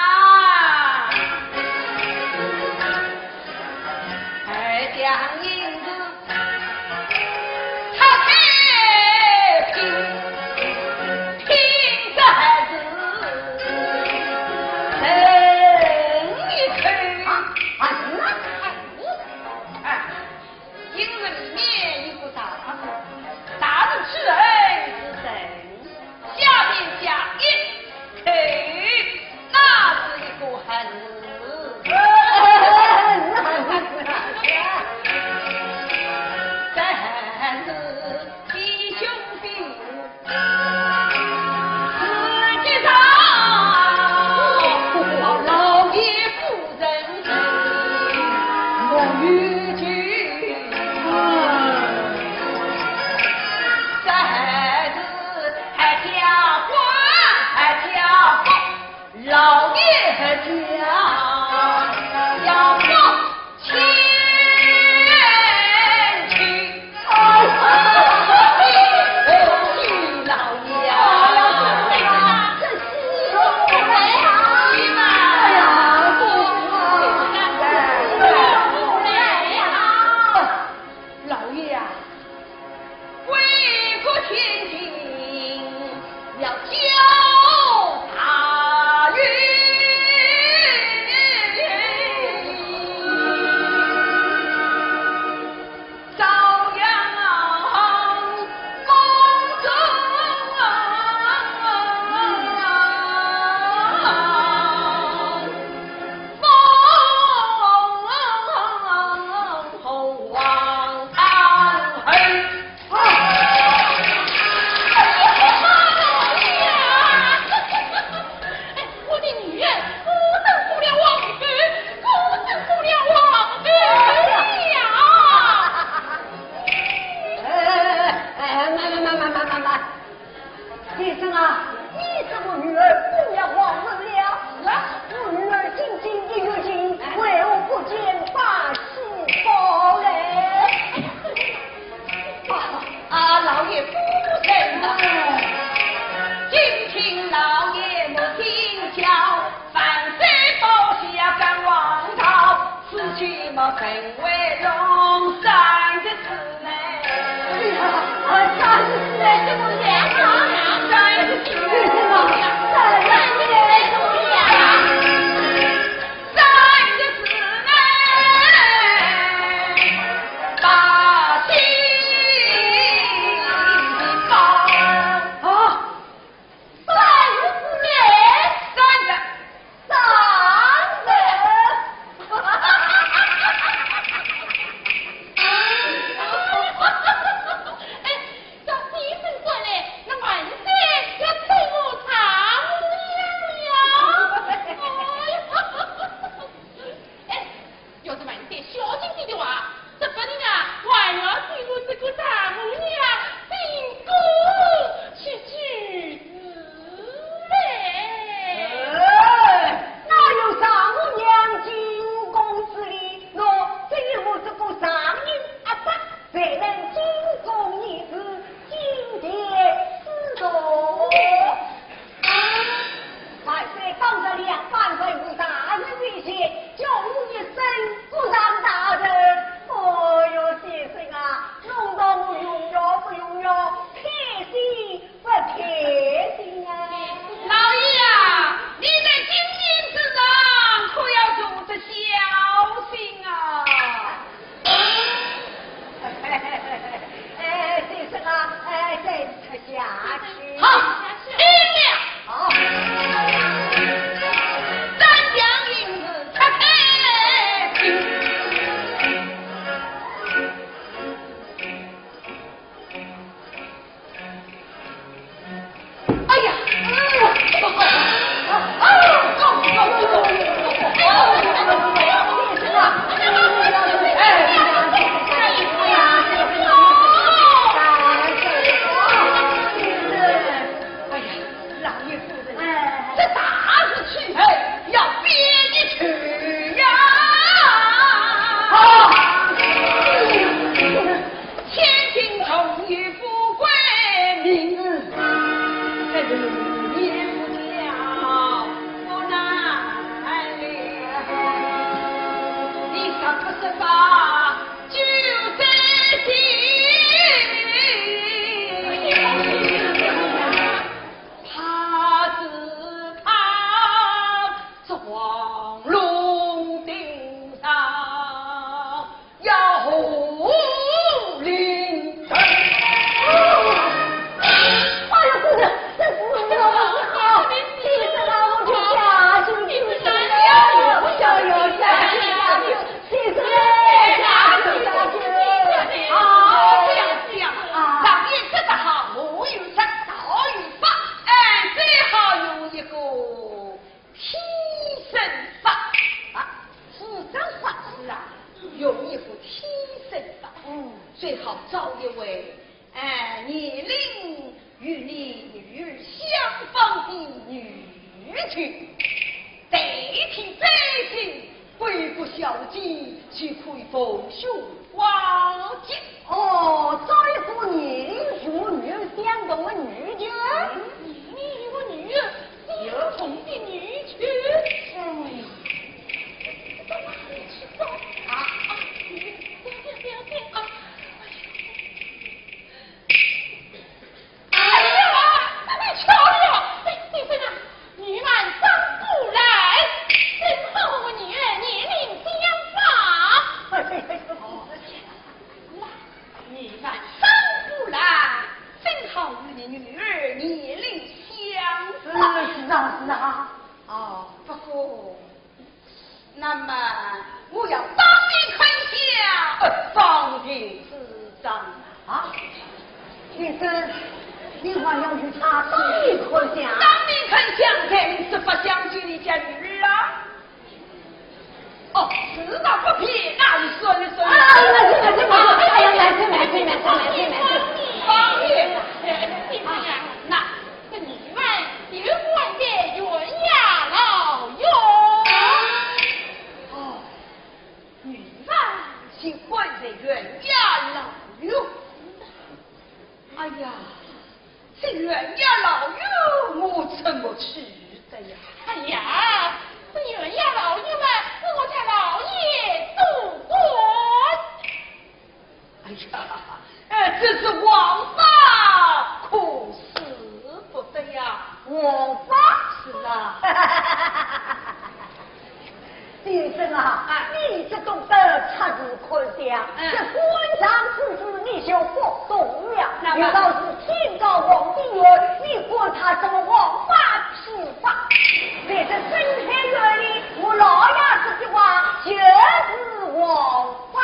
二将银子，他太拼，拼得还是剩一口。啊，啊，啊，啊。 因为里面有个大字，大字之后是人，下边加一口，那是一个恨字。这恨字比兄弟 实际上，老爷夫人是没有救，这孩子还叫活，还叫活，老爷还叫要活。 前去。哎呀，老爷啊，这喜事不来啊！哎呀，不来啊！老爷啊， 为国前进要交大运。朝阳公主啊，奉皇太后。 哎呀，哎呀，哎，我的女儿果真做了皇后，果真做了皇后呀！哎，哎，哎，慢，慢，慢。先生啊，你这个女儿做了皇后了。是啊。我女儿进京一月前，为何不见发喜报来？ 啊，啊，老爷夫人啊，今天老爷没听巧，万岁报喜要赶王朝，此去么本为龙山的事呢。哎呀，啊，山的事呢，怎么样啊？山的事呢，怎么样？山的事呢，怎么样？ 三个字呢，把心包。啊，三个字呢？三个，三个。哎，照先生说呢，那万哎呀，老爷夫人，哎，这大势去后要变一去呀！啊！千金重遇富贵命，这个也不叫不难了。你想不是吧？ 就在心。怕是怕这黄龙顶上要火灵。哎呀，夫人，这是我不好，你是让我去下去，你是让我去下去。 先生，哎，好，这样，这样，啊，上面这个好，我有这道有法，哎，最好用一个替身法。啊，是这法子啊，用一个替身法。嗯。最好找一位，哎，年龄与你女儿相仿的女婿，代替这些贵不小姐，就可以逢凶化吉。哦，找一个年龄与我女儿相同的女婿。年龄与我女儿相同的女婿？哎，到哪里去找啊？啊，不要，不要，不要，不要啊！ 哎呀，你巧了！哎，先生啊，女犯张姑兰，正好和我女儿年龄相仿。那女犯张姑兰，正好与你女儿年龄相仿。是啊，是啊。哦，不过 那么我要当面看相，呃，方定主张啊。啊，先生，你还要与他当面看相？当面看相，才能执法相救你家女儿啊。哦，是那不便，那就算了，算了。啊，慢些，慢些，慢些，哎呀，慢些，慢些，慢些，慢些，慢些。方定啊，啊，那 这女犯就关在县衙牢哟。哦，女犯就关在县衙牢哟。哎呀，这县衙牢哟，我怎么去的呀？哎呀，这县衙牢哟嘛，是我家老爷主管。 哎呀，哎，这是王法，可使不得呀。王法？是啊。先生啊，哎。你只懂得察言看相，嗯。这官场之事你就不懂了。那么？你倒是天高皇帝远，你管他什么王法屁法？在这深山院里，我老爷这句话就是王法。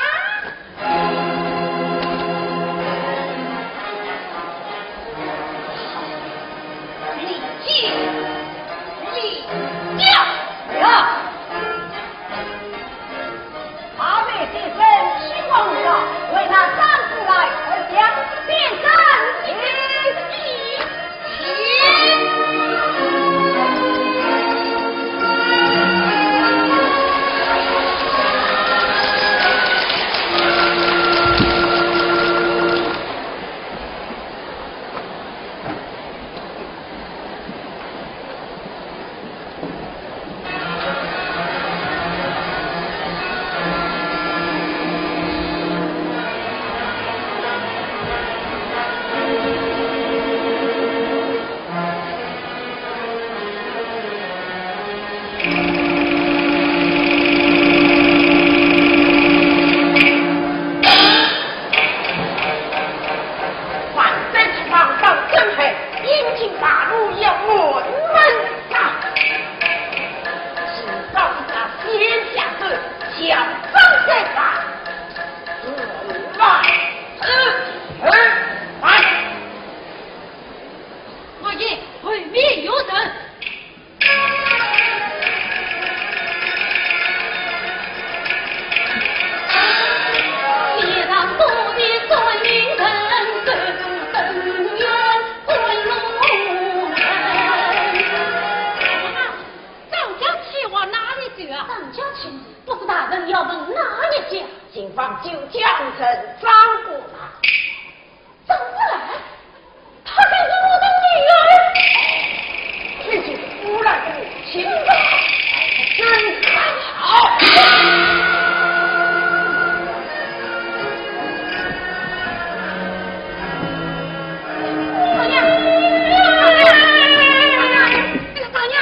等张姑娘。张姑娘？她就是我的女儿。这就是姑娘的亲家，真好。大娘，大娘，这个大娘。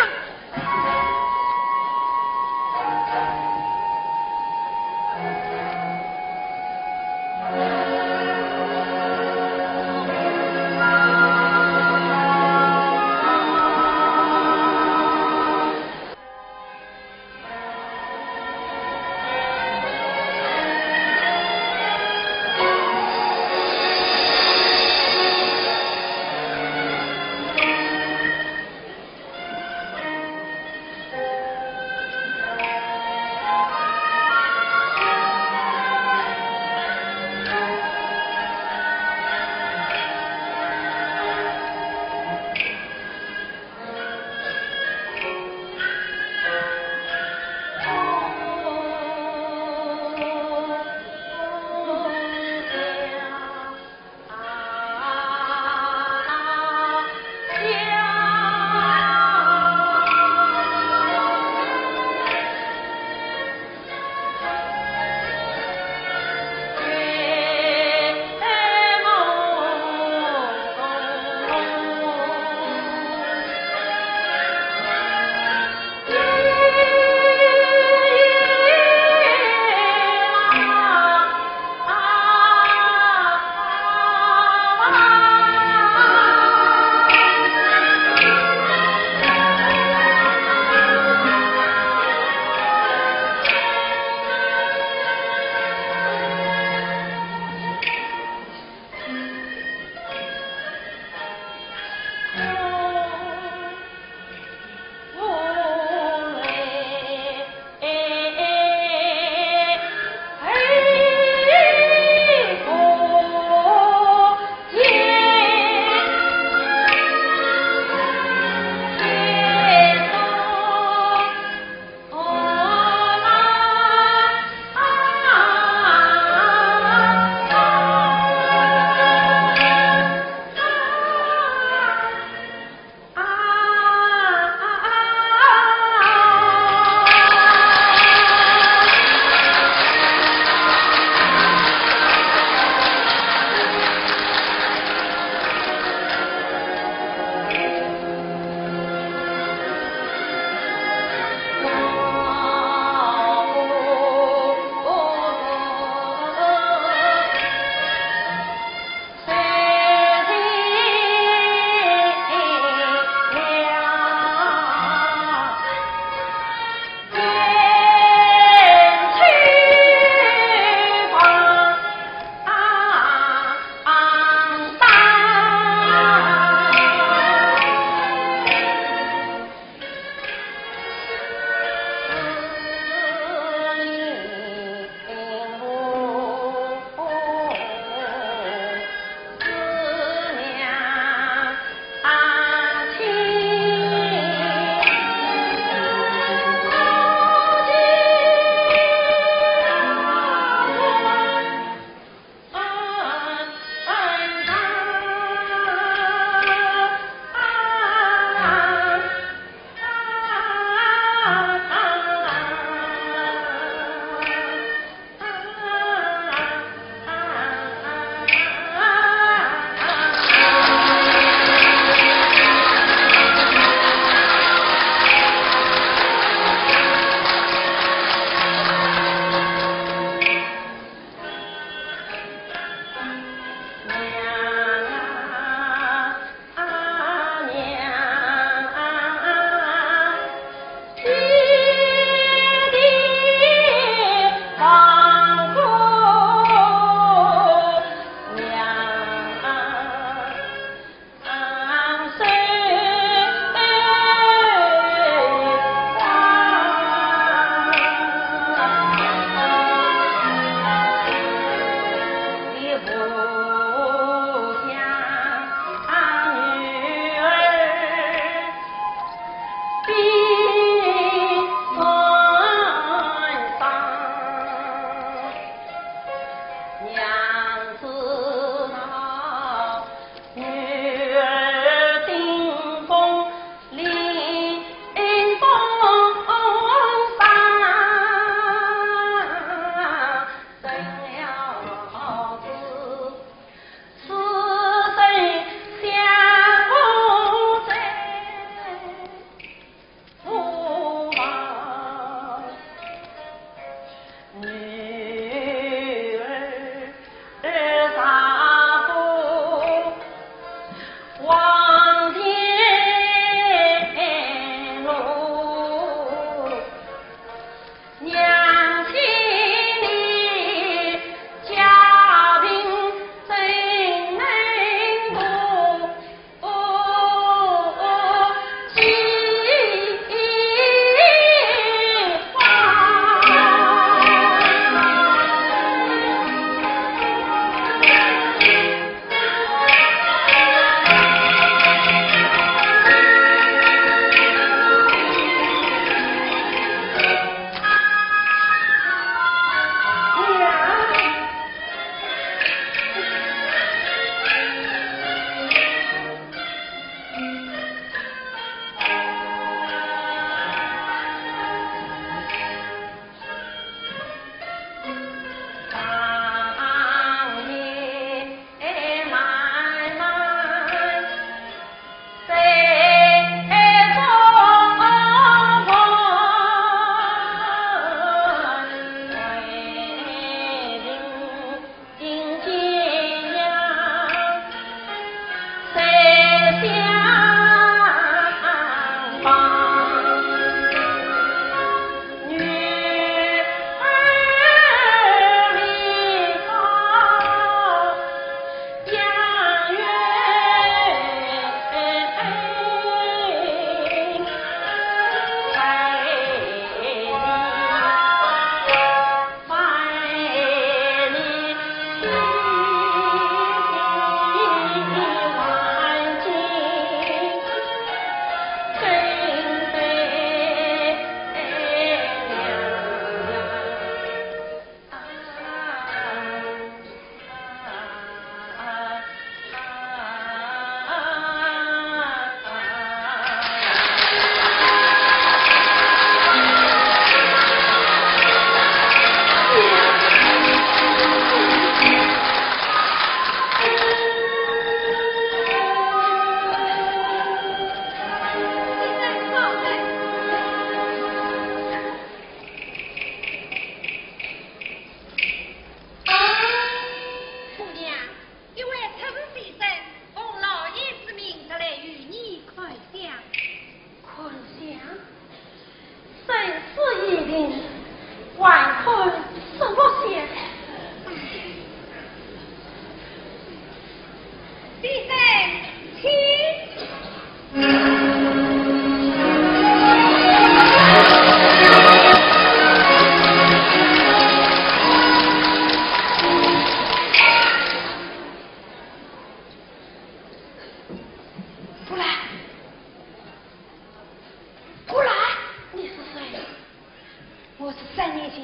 三年前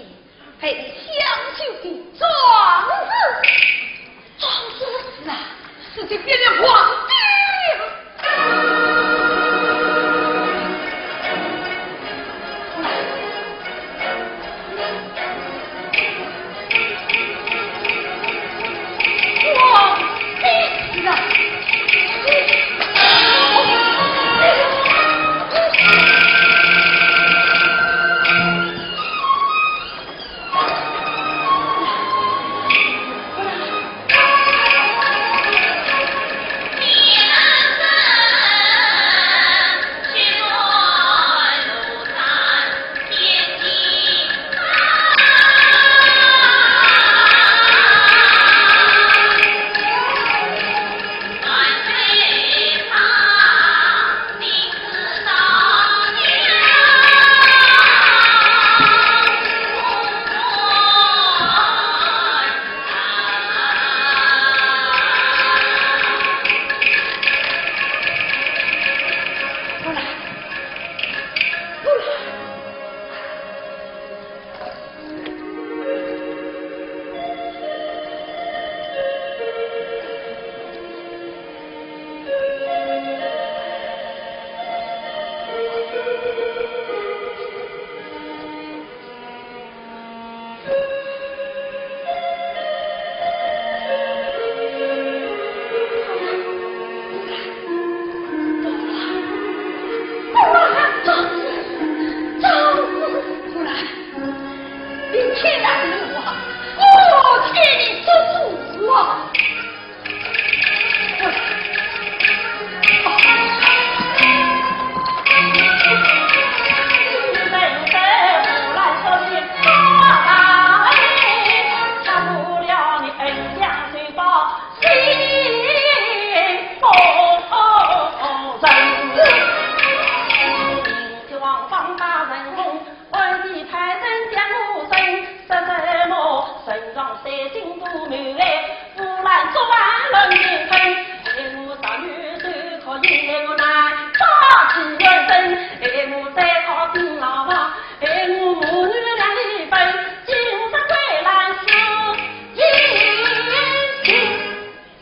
被你抢救的壮士。壮士？是啊，是这边的皇帝。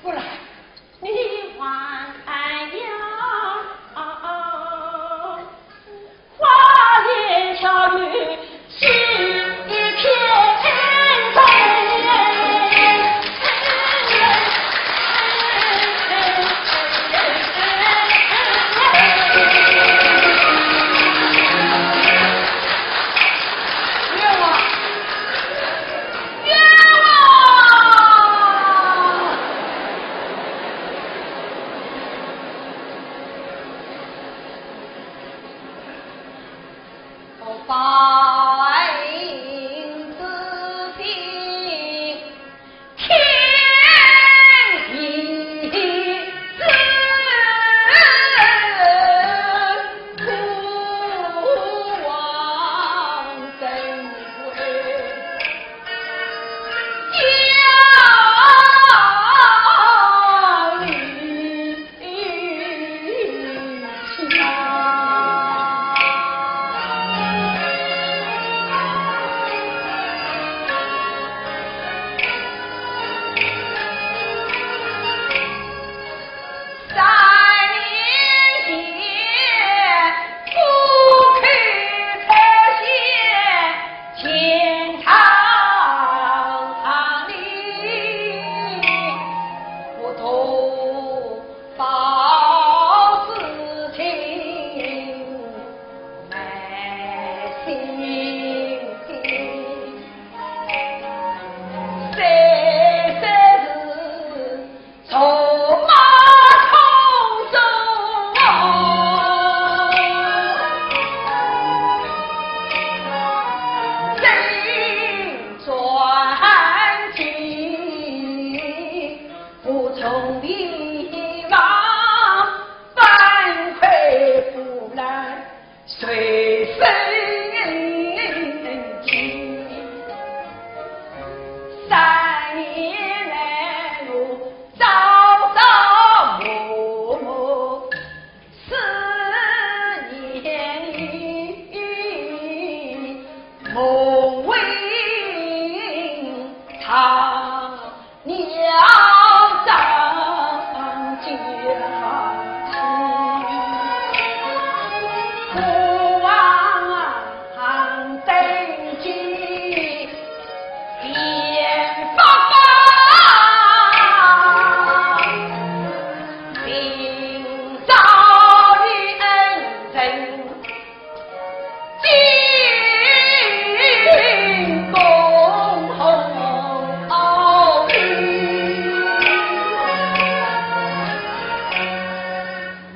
不然，你还要 花言巧语欺骗人。冤枉！冤枉！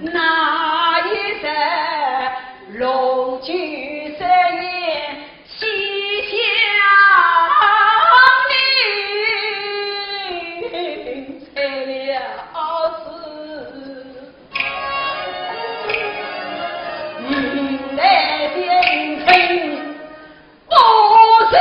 那一日，龙九三年，西厢女在了时，你来点春。 不是。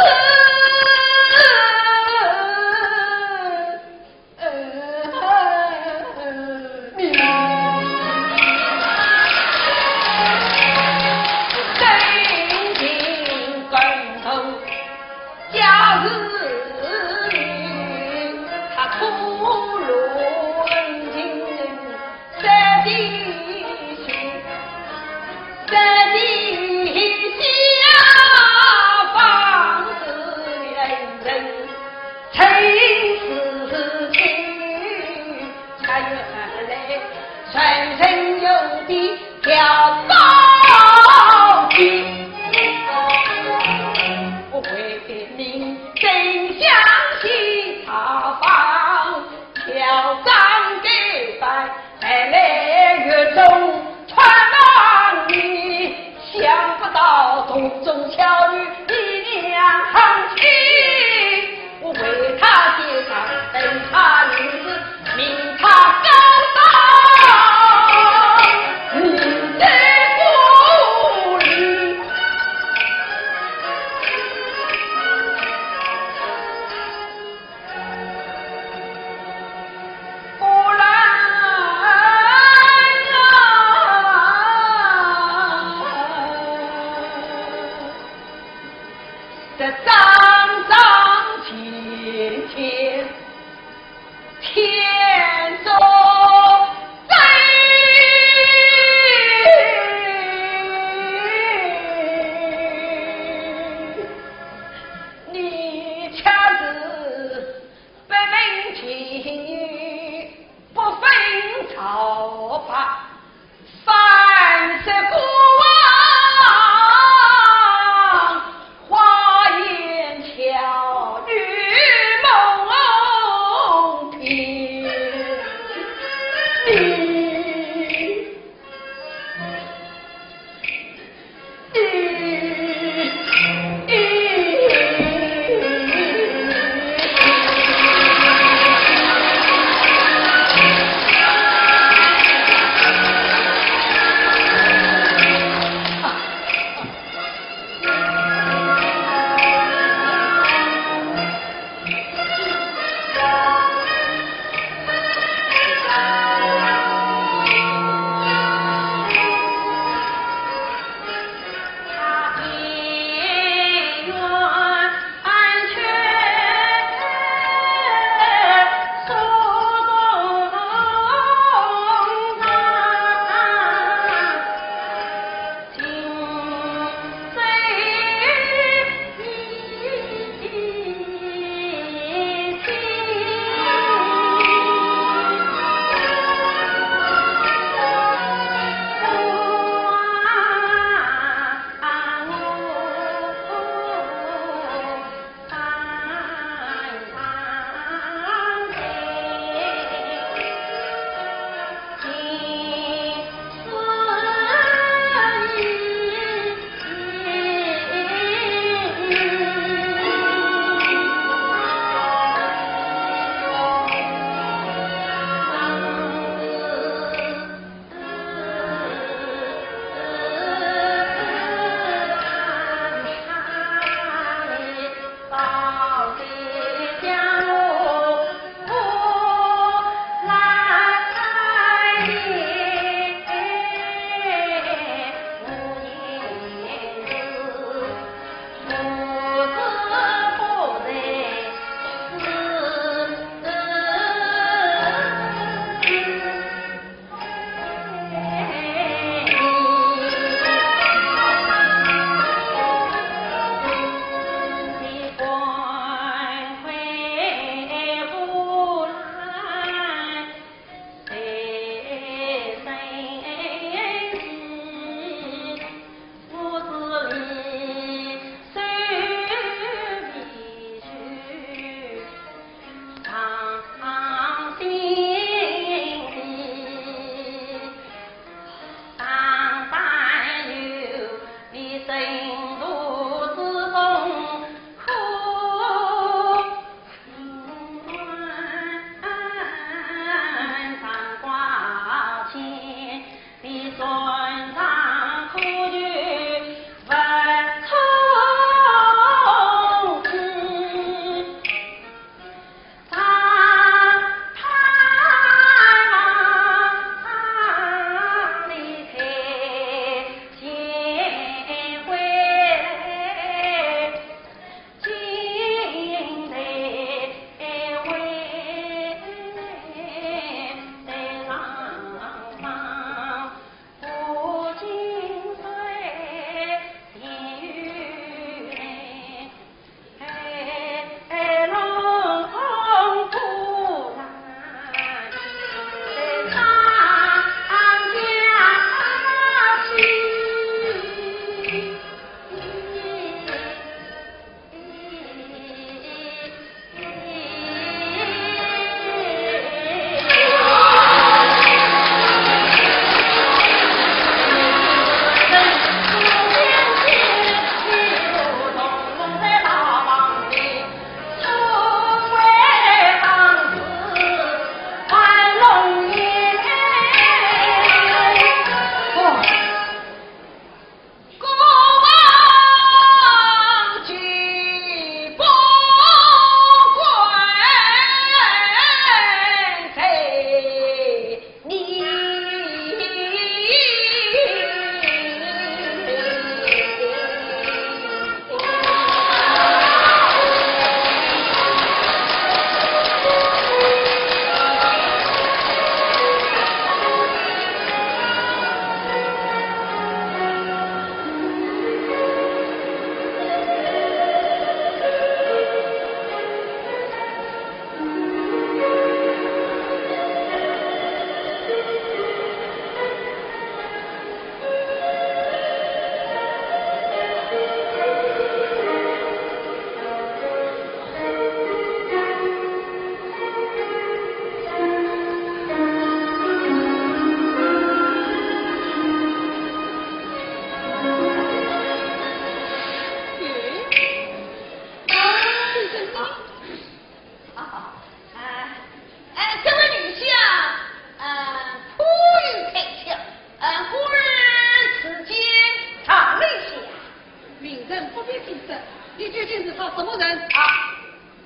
先生，你究竟是他什么人？啊，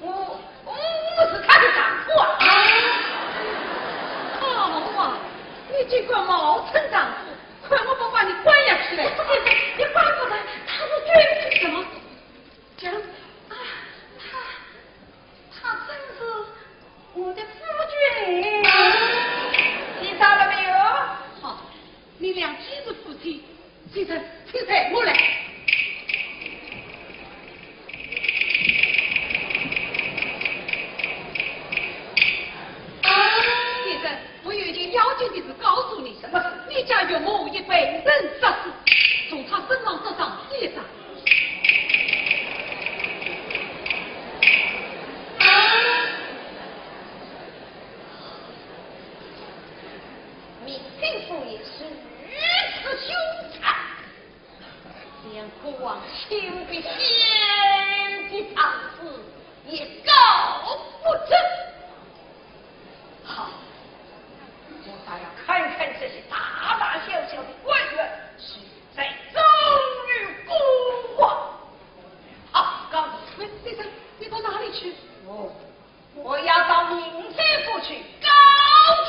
我，我是他的丈夫啊。啊，好啊，你竟敢冒充丈夫，看我不把你关押起来！先生，你管不得，他是君子。什么？讲。啊，他，他真是我的夫君。啊，你找了没有？好，你俩既是夫妻， 先生，请随我来。先生，我有一件要紧的事告诉你。什么事？你家岳母已被人杀死，从她身上得上铁砂。明君府也是如此凶残。 连国王亲笔写的状子也告不成。好，我倒要看看这些大大小小的官员谁在奏于国王。好，告辞。喂，先生，你到哪里去？哦， 我要到明州府去告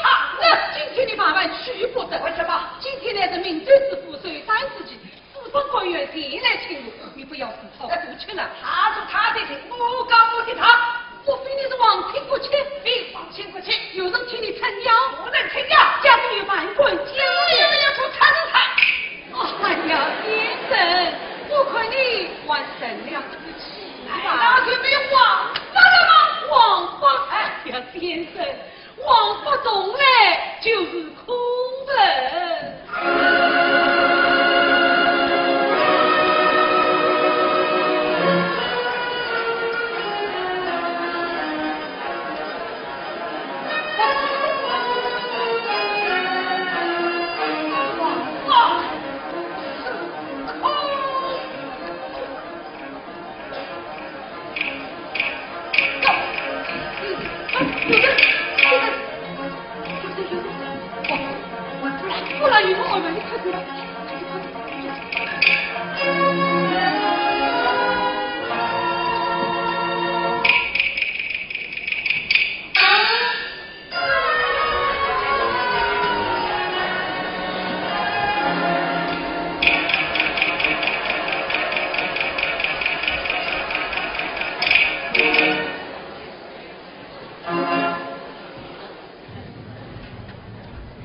状。那今天你万万去不得。为什么？今天乃是明州知府寿诞之期，府上官员前来请我，你不要自讨苦吃了。他说他的情，我告我的他。莫非你是皇亲国戚？非皇亲国戚。有人替你撑腰？无人撑腰。家中有万贯金？有没有说他的财？ 哎呀，先生，我看你还生了这个气吧。那就没有王法了吗？王法？哎呀，先生，王法从来就是空文。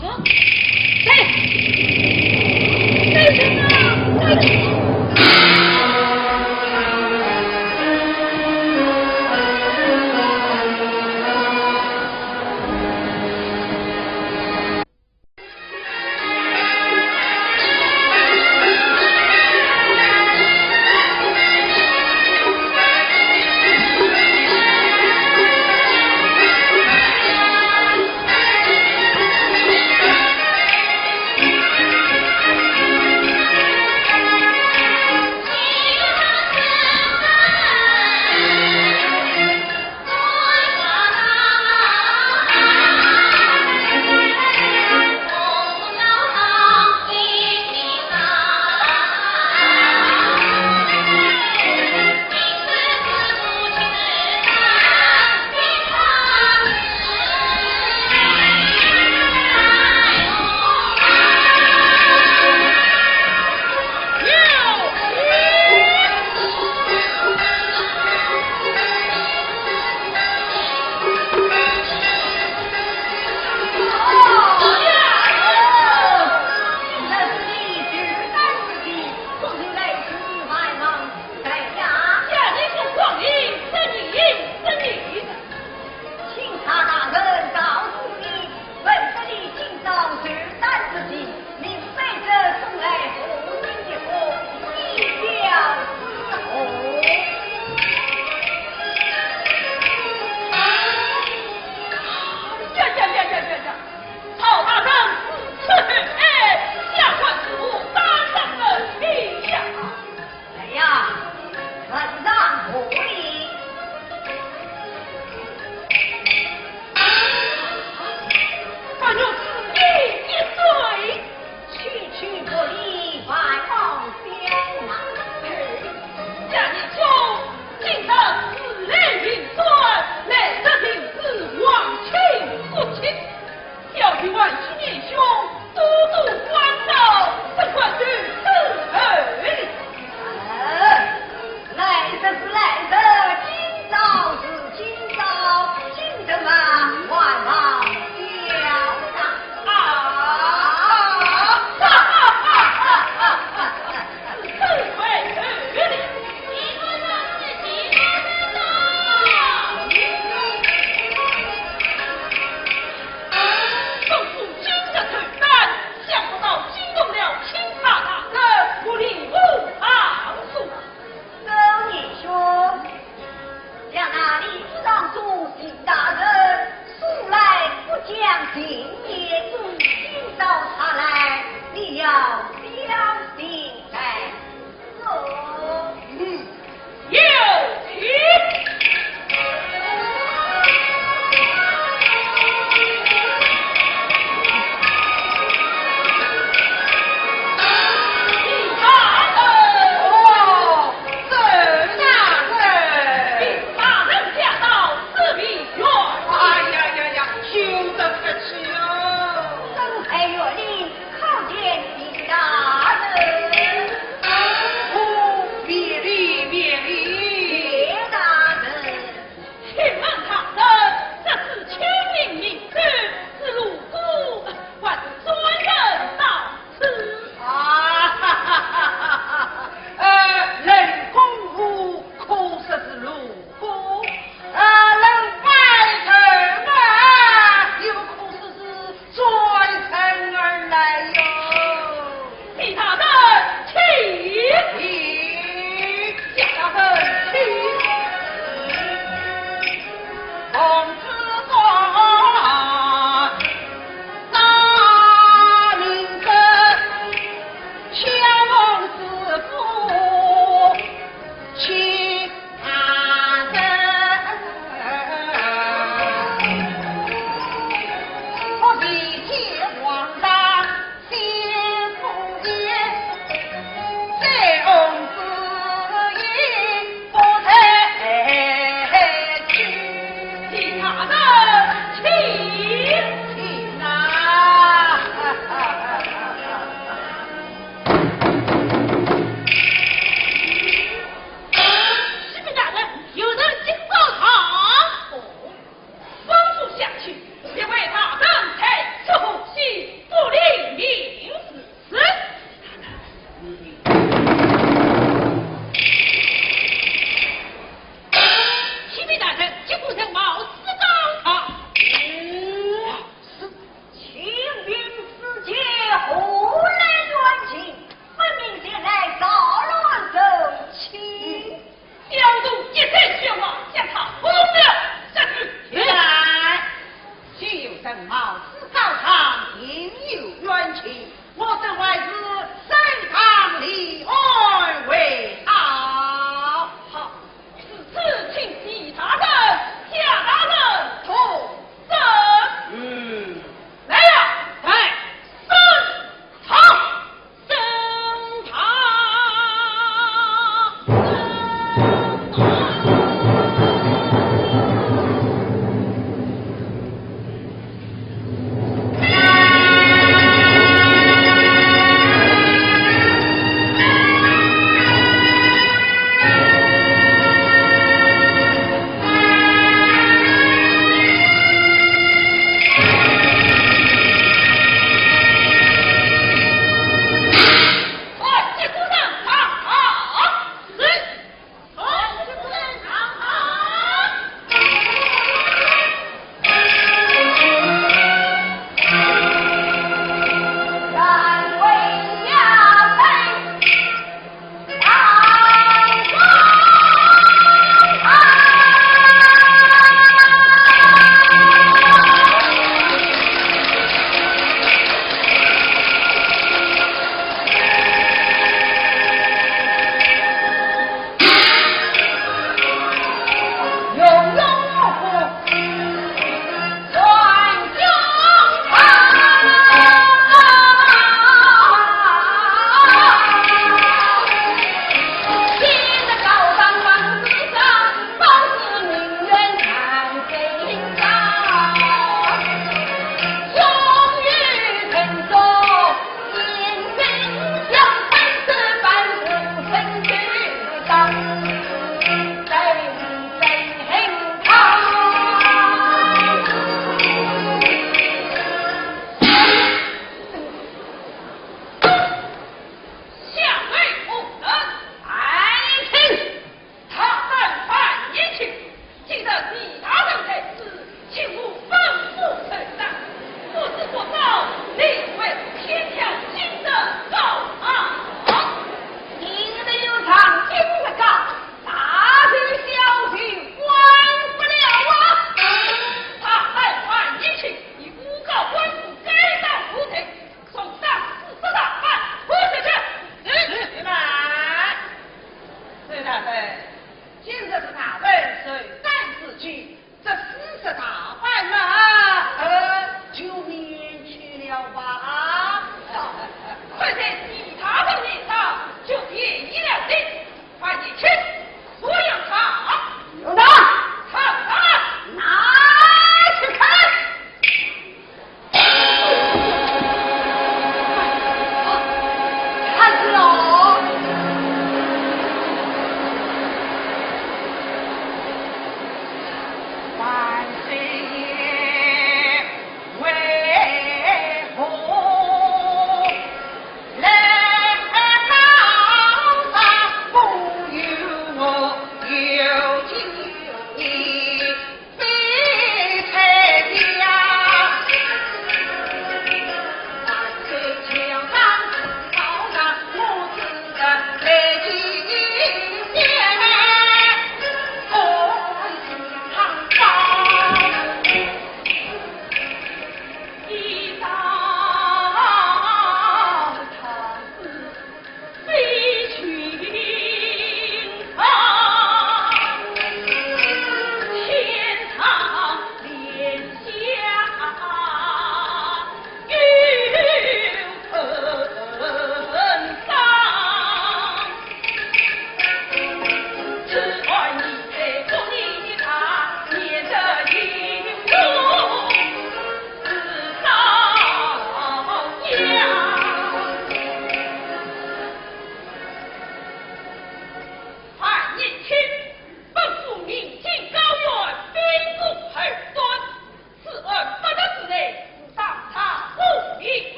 啊？谁？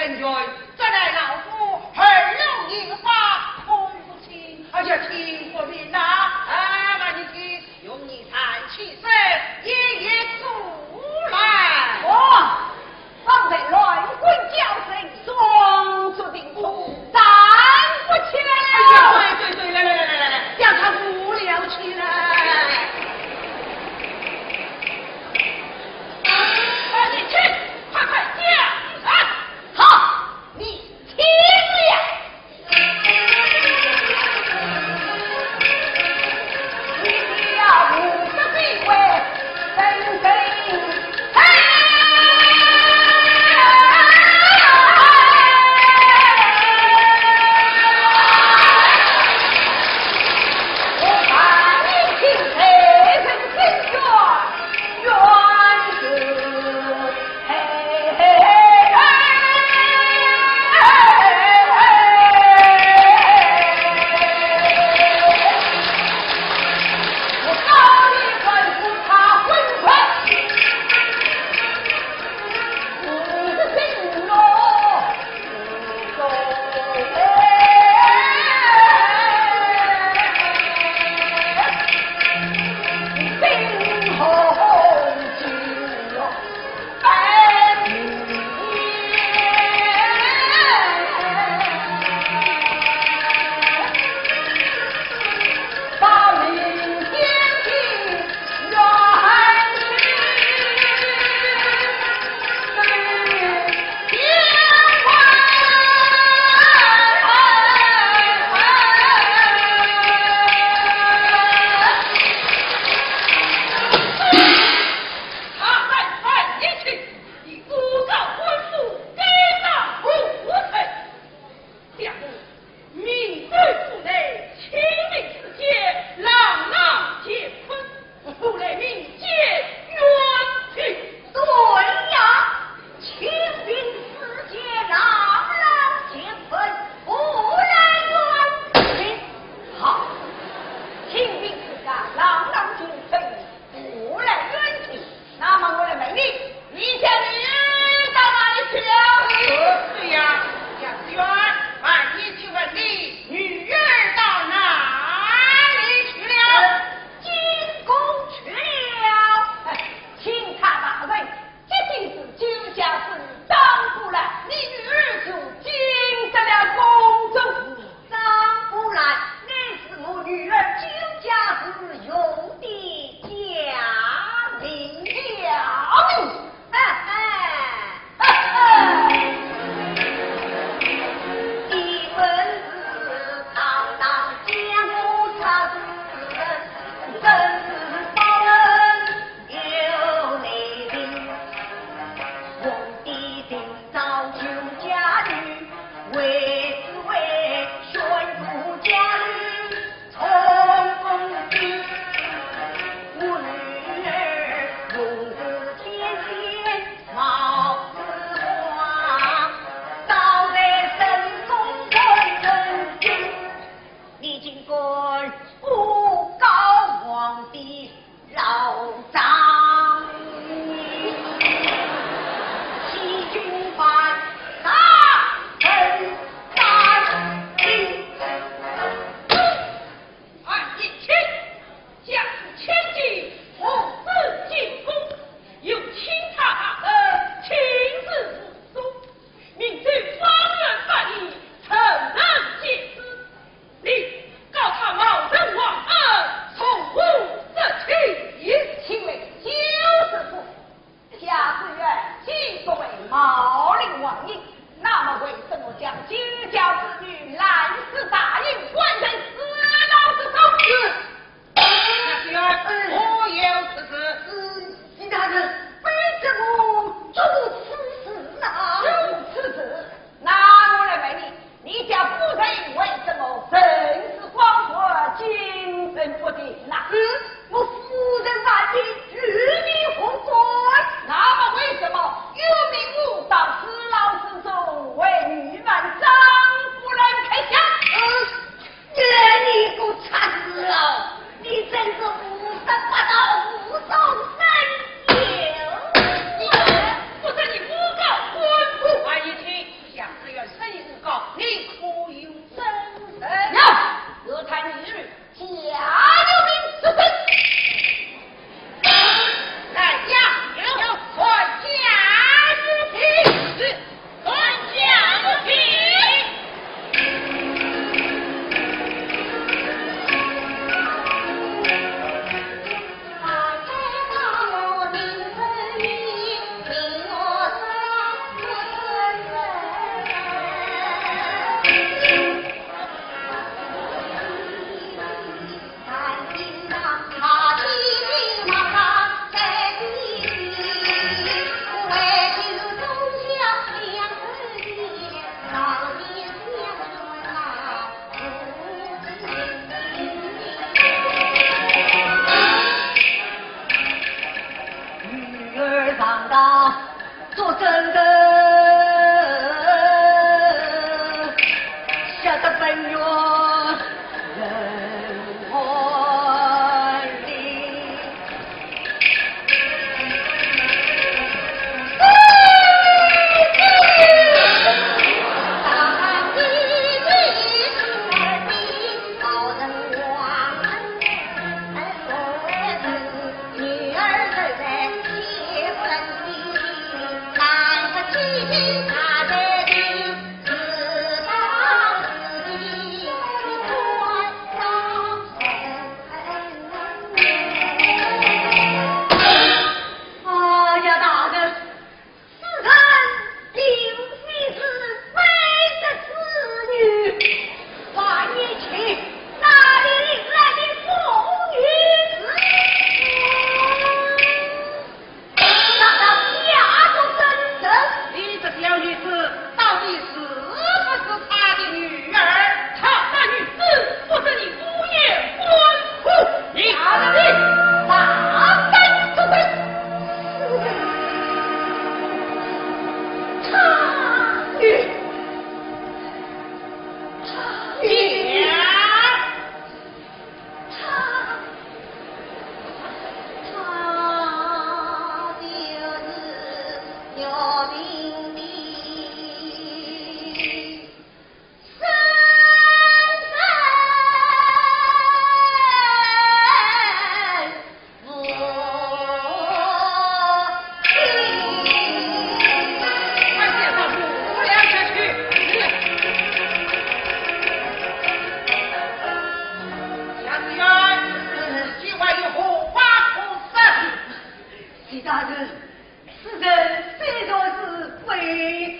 恩怨，这乃老夫耳聋眼花，听不清，哎呀，听不明呐。啊，那你听，容你站起身，一一诉来。哦，方才乱棍叫声，装作病苦，站不起来了。哎呀，对对对，来来来来来来，将他扶了起来。啊，你去，快快讲啊！好，你听了。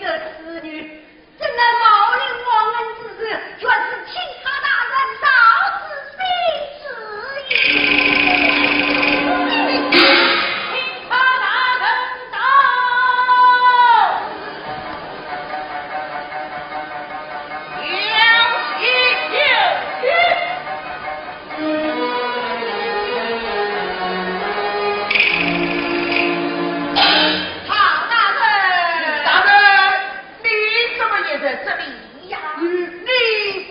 这子女，怎奈冒领忘恩之事，全是钦差大人道之非之也。钦差大人到，小心有礼。 大人！大人，你怎么也在这里呀？嗯，你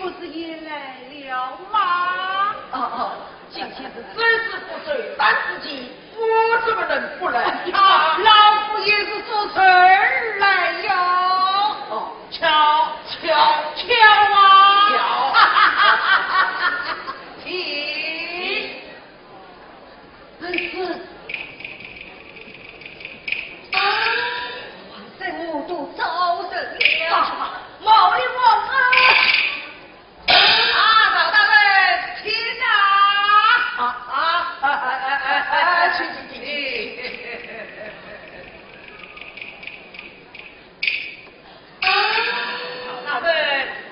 不是也来了吗？哦，哦，今天是周师傅寿诞之期，我怎么能不来？哎呀，老夫也是坐车而来呀。哦，巧，巧，巧啊！巧。请。 真是，啊，反正我都招惹了。啊，冒领忘恩。啊，老大人，请啊！啊，啊，啊，啊，啊，啊，请，请，请，请。 大人，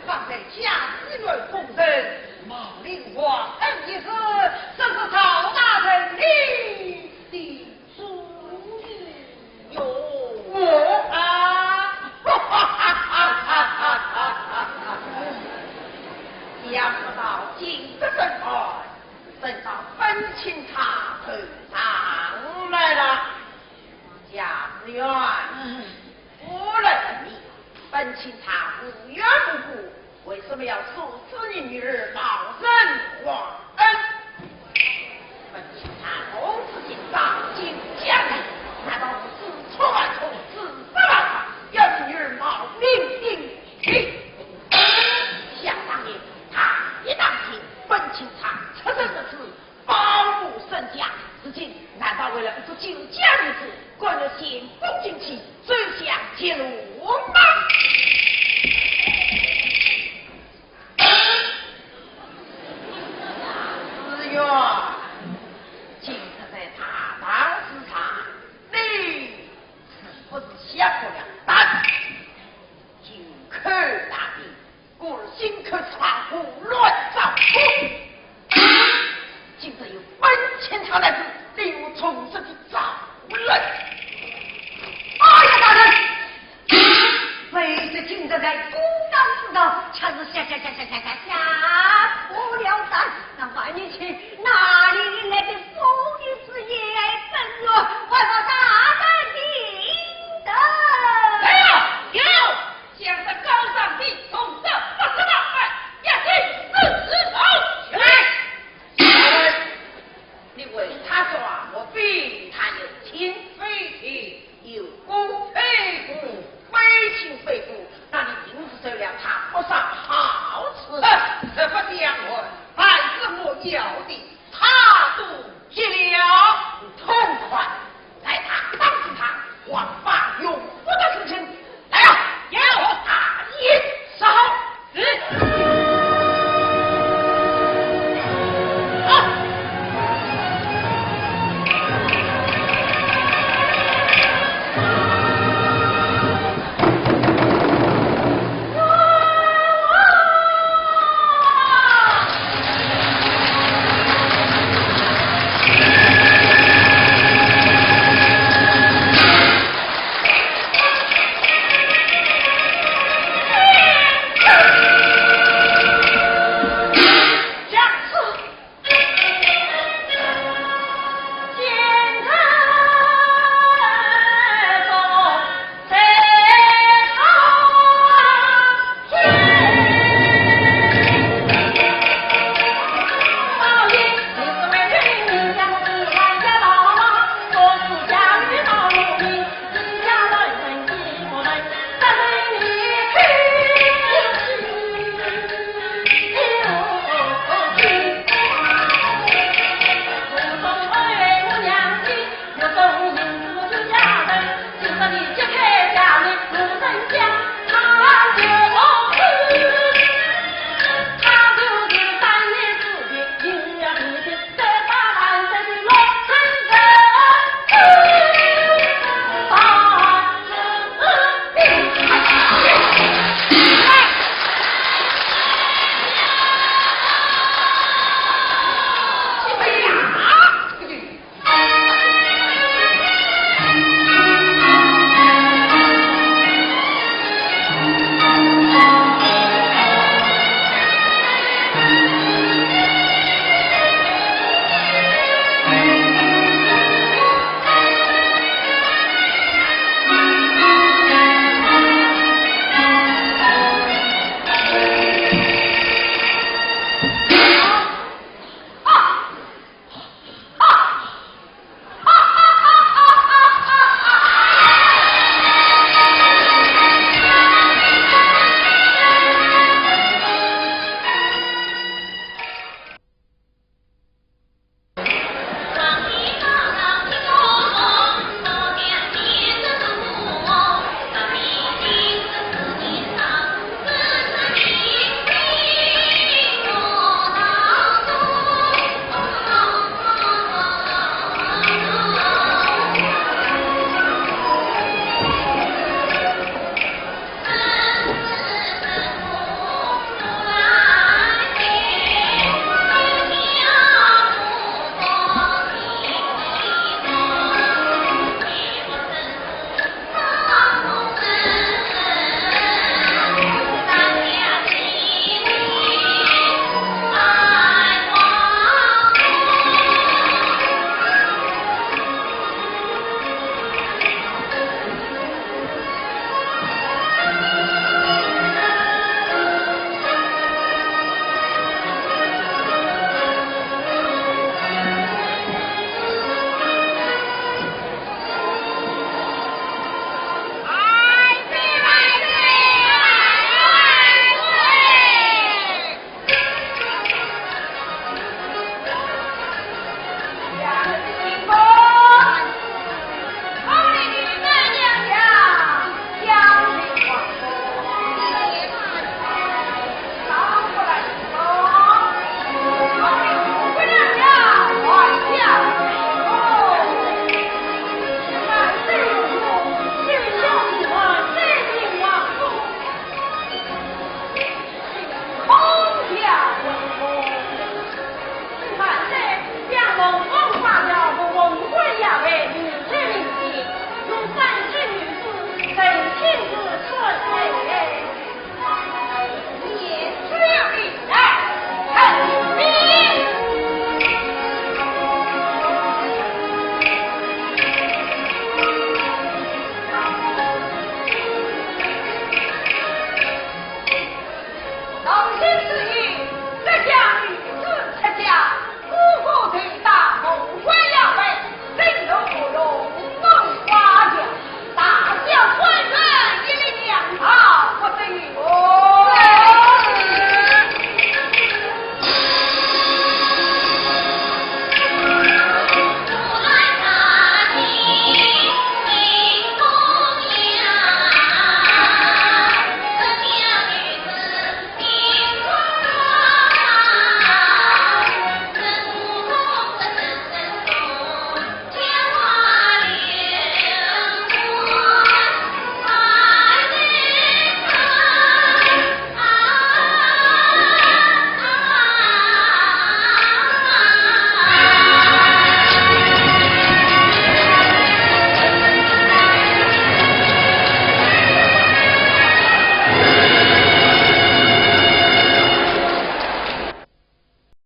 方才假使有公人冒领忘恩一事，这是赵大人你的主意哟。我啊，想不到今日登台，真到本钦差头上来了。 贾思远，嗯。我来问你，本钦差无缘无故，为什么要阻止你女儿冒认忘恩？本钦差母子情长，情义相连，难道不知错万错，知法犯法，要你女儿冒名顶替？想当年，大义当先，本钦差出生入死， 保护身家，如今难道为了一个酒家女子，甘愿前功尽弃，走向绝路吗？思远，今日在大堂之上，你是不是下过了蛋？有口大便， 故而心口藏污，乱造风。今日有本钦差来迟，你我从实的招认。哎呀，大人，卑职今日在公堂之上，却是吓吓吓吓吓吓吓破了胆。那万年前哪里来的